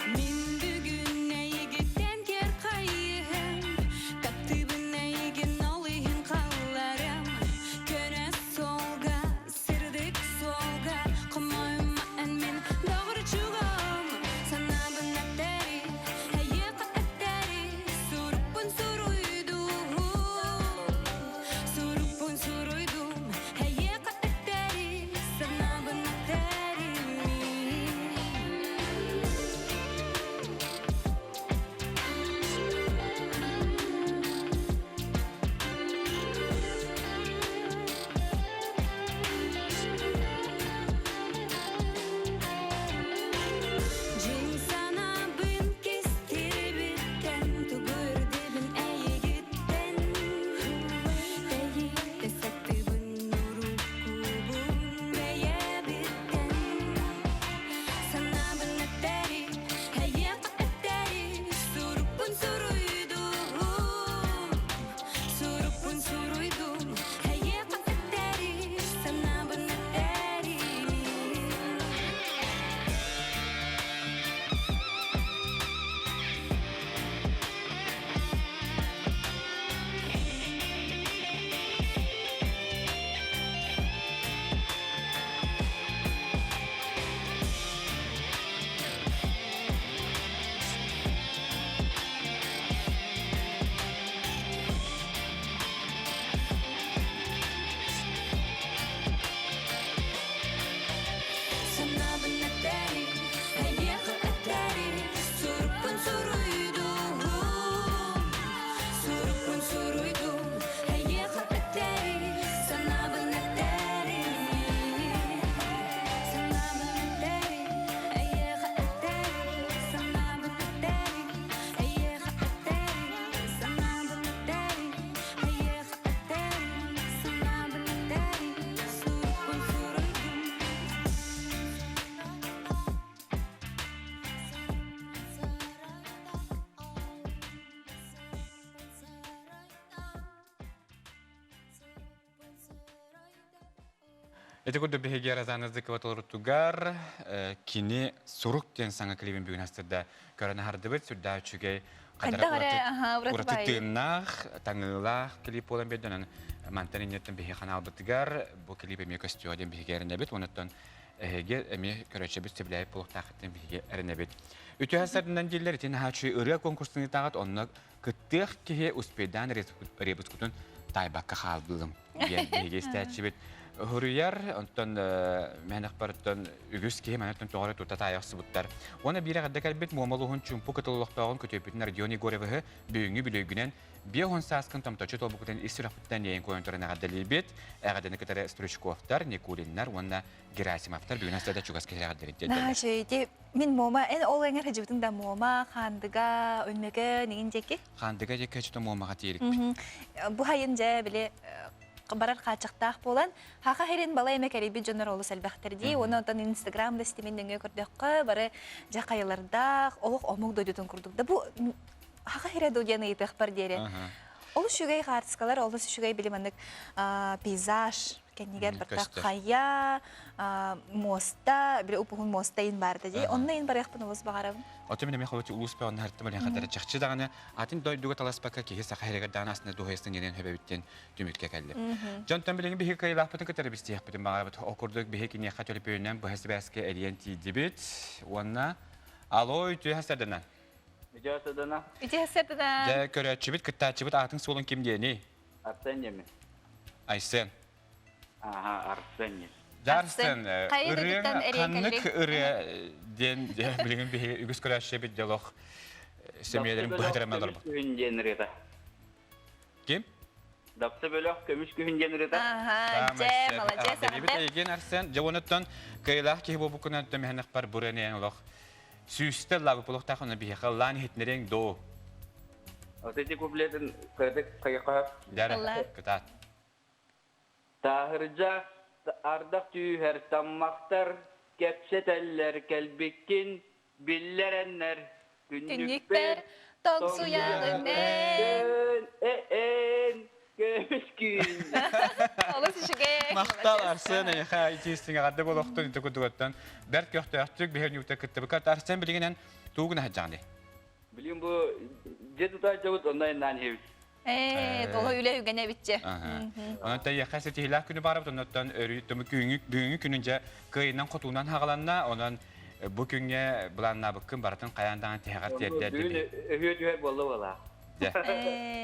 Мин бүгүн эйигиттэн кэр хайыһым, таптыыбын эйигин ол иһин халларым. Көнө суолга, сырдык суолга, хомойума эн мин доҕорчугум. Санаабын эттэри, эйиэхэ эттэри, сурукпун суруйдум. Сурукпун суруйдум, эйиэхэ эттэри, санаабын эттэри мин. Дьиҥ санаабын кистиибиттэн, тугу үрдүбүн эйигиттэн Тэйитэ сатыыбын уруккубун бэйэбиттэн Санаабын эттэри, эйиэхэ эттэри, сурукпун суруйдум Сурукпун суруйдум, эйиэхэ эттэри, санаабын эттэри Санаабын эттэри, эйиэхэ эттэри, сурукпун суруйдум, сурукпун суруйдум, эйиэхэ эттэри, санаабын эттэри, санаабын эттэри, эйиэхэ эттэри, санаабын эттэри, эйиэхэ эттэри, санаабын эттэри, эйиэхэ эттэри, санаабын эттэри, сурукпун суруйдум. Ити курдук биһиги Розана Зыкова толорутугар кини сурук диэн саҥа клибин бүгүн астырда көрөн аһардыбыт. Сүрдээх үчүгэй Хайдах эрэ ураты тыыннаах, таҥыылаах клип буолан биэрдэ. Онон мантан инниттэн биһиги ханаалбытыгар бу клип эмиэ көстүөҕэ диэн биһиги эрэнэбит. Онуттан. Эһиги эмиэ көрөөччүбүт сөбүлээбит буолуохтааххытын биһиги эрэнэбит. Үтүө сарынан дииллэр итин хааччы ырыа конкурсун ыытаҕыт онно кыттыах киһи успейдаан ребускутун таайбакка хаалбылым диэн биһиги истээччибит хуруйар онтон мээнэхпэриттэн үгүс киһи манаттан тоҕо эрэ тута таайа охсубуттар. Уонна биир эҕэрдэ кэлбит Муома улууһун чуумпу кытыл олохтооҕун күтүөппүтүн Родион Егоровиһы бүгүҥҥү бүлүүгүнэн 50 сааскын томточу туолбуккутун ис сүрэхпиттэн иэйэн куойан туран эҕэрдэлиибит. Эҕэрдэни кытары Стручковтар, Никулиннар уонна Герасимовтар бүгүн астада чугас киһи эҕэрдэлэрин тиэрдэллэр. Наһаа мин Муома, эн ол эҥэр сылдьыбытыҥ да Муома, Хаандыга, Өймөкөөн иҥин диэки? Хаандыга диэки чута Муомаҕа тиэрикпит. Бу хайын дьэ били барар хааччахтаах буолан, хаха хирин балай эмэ кэрийбит дьоннор олус элбэхтэр дии. Уонна онтон Инстаграм да ситимин нөҥүө көрдөххө, бары дьэ хайалардаах, олох омук дойдутун курдук да бу хаха хирэ дуу диэн ыйытыахпар диэри. Олус үчүгэй хаартыскалар, олус үчүгэй били маннык пейзаж кэннигэр барта хайа, муоста, били упуһун муоста ин баарда дии. Онно ин барыахпын олус баҕарабын. Ото мин эмиэ холочу улуус бөҕөннө хартым элен хатара чахчы даҕаны атын дойдуга таласпакка киһи саха сиригэр даҕаны астына дуһайыстын диэн хөбөбүттэн түмүккэ кэллим. Дьонтон билигин биһиги кыайыылаахпытын кытары бистиэхпитин баҕарабыт. Ол курдук биһи киниэхэ төлөпүөнүнэн быһа сибээскэ эрийэн тиийдибит. Уонна алло үтүө сарсыарданан. Үтүө сарсыарданан. Үтүө сарсыарданан. Дьэ көрөөччүбүт, кыттааччыбыт аатын суолун ким диэний? Арсен диэмин. Айсен. Аха, Арсен диэн. Дьэ Арсен, ырыаҥ ханнык ырыа диэн билигин биһиги үгүс көрөөччүбүт дьолох сөмүйэлэрин быһа тирэмэ олорбут. Күһүн диэн ырыата. Ким? Дапсы бөлөх көмүс күһүн диэн ырыата. Аха, дьэ, молодец, Бит эйигин Арсен, дьэ онуттан кыайыылаах киһи буолбуккунан төмөһөнөхпар бурэнээн олох сүүстэ лаабы болохтаах онно биһиэхэ лаан иһитинэриэҥ доо. Вот эти куплетын кыратык хайыхаһап. Дәрэ, кытаат. Таһырдьа ардах түүһэр таммахтар кэпсэтэллэр кэлбиккин биллэрэннэр Түннүкпэр тоҥсуйаҕын эн көмүс күн. Олус үчүгэй. Махтал Арсен эйиэхэ итиистиҥ эҕэрдэ буолуохтун ити курдугуттан бэрт көхтөөхтүк биһир ньуута кыттыбыкка Арсен билигинэн тугун аһадьаҕыный? Билигин бу дьиэ тутааччыбыт онно айаннаан иһэбит. Ээ, толо үлэ үгэнэ эбитчэ. Онон тэйиэхэ ситиһиилээх күнү баарабыт, оннуттан өрүү бүгүҥҥү күнүн дьэ кыайынан хотуунан хаҕаланна, онон бу күҥҥэ былааннаабыккын барытын хайаан даҕаны тиһэҕэр тиэрдэр Бүгүн өһүө түһэр буолла буолаа. Дьэ.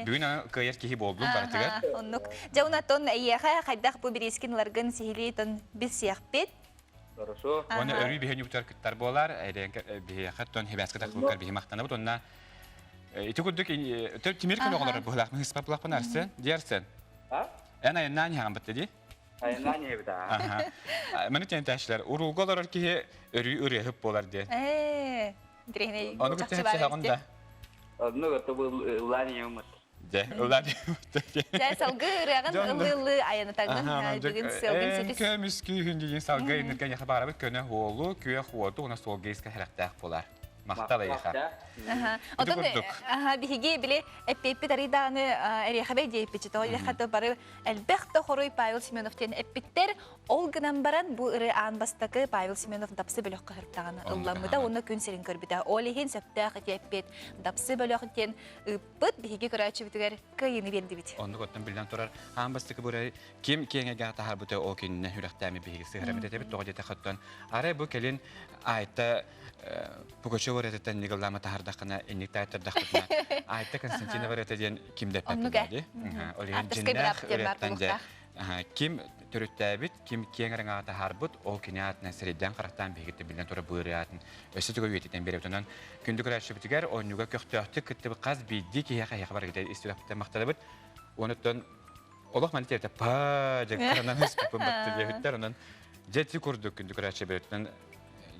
Бүгүн аны кыайар киһи буоллун барытыгар. Оннук. Дьэ, онон эйиэхэ хайдах бу бириискин ыларгын сиһилии тон билсиэхпит. Хорошо. Уонна өрүү биһи ньуктар кыттар буолар, биһиэхэ тон хибээскэ тахсыбыккар биһи махтанабыт уонна ити курдук тимир көнө оҕолор быһылаах мыһыспа булахпын Арсен, дии Арсен. Эн айаннаан иһэҕин бытта дии? Айаннаан иһэбит аа. Маны тэнтээчилэр уруулга олорор киһи өрүү ырыаһыт буолар диэн. Ээ, интэриэһинэй. Ону кытта хэпсэһэҕин да? Онну кытта бу ыллаан иһэбин Дьэ, ыллаан Дьэ, салгыы ырыаҕын ыллыы-ыллыы айанытаҥҥын бүгүн сыалгын ситис. Көмүс күүһүн диин салгыы инниргэ яха баарабыт көнө хуолу, күөх уоту уна суолга иска хэрэхтээх буолар. Махтал эйиэхэ. Отон биһиги били эппиэппит арыйдааны эриэхэбэй диэппит тоҕо диэххэ бары элбэх да хоруй Павел Семенов диэн эппиттэр. Ол гынан баран бу ырыа аан бастакы Павел Семенов Дапсы бөлөххө сырыттаҕына ылламмыта уонна күн сирин көрбүтэ. Ол иһин сөптөөх ити эппиэт Дапсы бөлөх диэн ыыппыт биһиги көрөөччүбүтүгэр кыайыыны биэрдибит. Оннук оттон биллэн турар аан бастакы бурай ким киэҥ эйгэҕэ таһаарбыта ол кининэн сүрэхтээми биһиги сыһырамыт этэбит тоҕо диэтэххэ оттон арай бу кэлин Айта Пугачева ырыатыттан ньыгыллаама таһаардаххына инник таайтардахпытына Айта Константинова ырыата диэн ким да эппэт дии. Ол иһин дьиннээх ырыаттан дьэ ким төрүттээбит, ким киэҥ араҥаҕа таһаарбыт, ол кини аатынан сирэйдээн-харахтаан биһигиттэн биллэн турар бу ырыа аатын өссө туга үйэтитэн биэрэбит. Онон күндү көрөөччүбүтүгэр оонньууга көхтөөхтүк кыттыбыт хас биирдии киһиэхэ эһиэхэ барыгыта ис сүрэхпиттэн махтанабыт. Онуттан олох маны тиэртэ па дьэ кыранан ыспыппын батты диэбиттэр. Онон дьэ ити курдук күндү көрөөччүбүтүнэн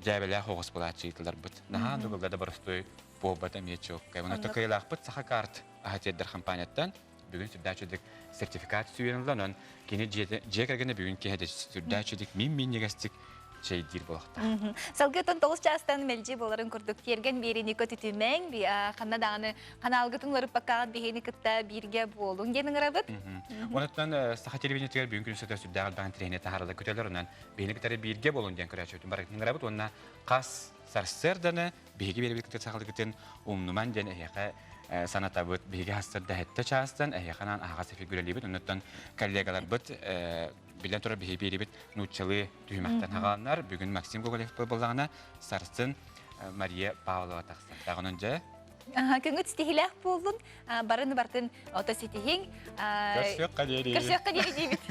дьээбэлээх оҕус булааччы ыытыларбыт. Наһаа дугулга да боростуой буолбата эмиэ чуоккай. Онон кыайылаахпыт Саха карт аһа тиэрдэр компанияттан бүгүн сүрдээх сертификат сүүйэн ылла. Онон кини дьиэ кэргэнэ бүгүн киэһэ сүрдээх үчүгдик мин-минньигэстик чэйдиир буолуохтаах. Салгыы тоҕус чаастан мэлдьи буоларын курдук тиэргэн биэриини көтүтүмэҥ, ханна даҕаны ханаалгытын уларыппаккаҕыт биһиэни кытта бииргэ буолуҥ диэн ыҥырабыт. Онуттан саха телевидениетигэр бүгүн күнүс өтө сүрдээх элбэх интэриэһинэй таһааралар көтөлөр онон биһини кытары бииргэ буолуҥ диэн көрөөччүбүтүн барытын ыҥырабыт уонна хас сарсыарданы биһиги биэрэбит кытта сахалыгытын умнуман диэн эһиэхэ санатабыт. Биһиги хастарда сэттэ чаастан эһиэхэ анаан аһаҕас эфир үлэлиибит. Оннуттан коллегаларбыт. Билэн турар биһи биэрибит нууччалыы түһүмэхтэн хаҕааннар. Бүгүн Максим Гоголев буоллаҕына, сарсын Мария Павлова тахсан. Тағынан дьэ. Көҥүт ситиһилээх буоллун, барын бартын ото ситиһиҥ. Көрсүөххэ диэри. Көрсүөххэ диэри диибит.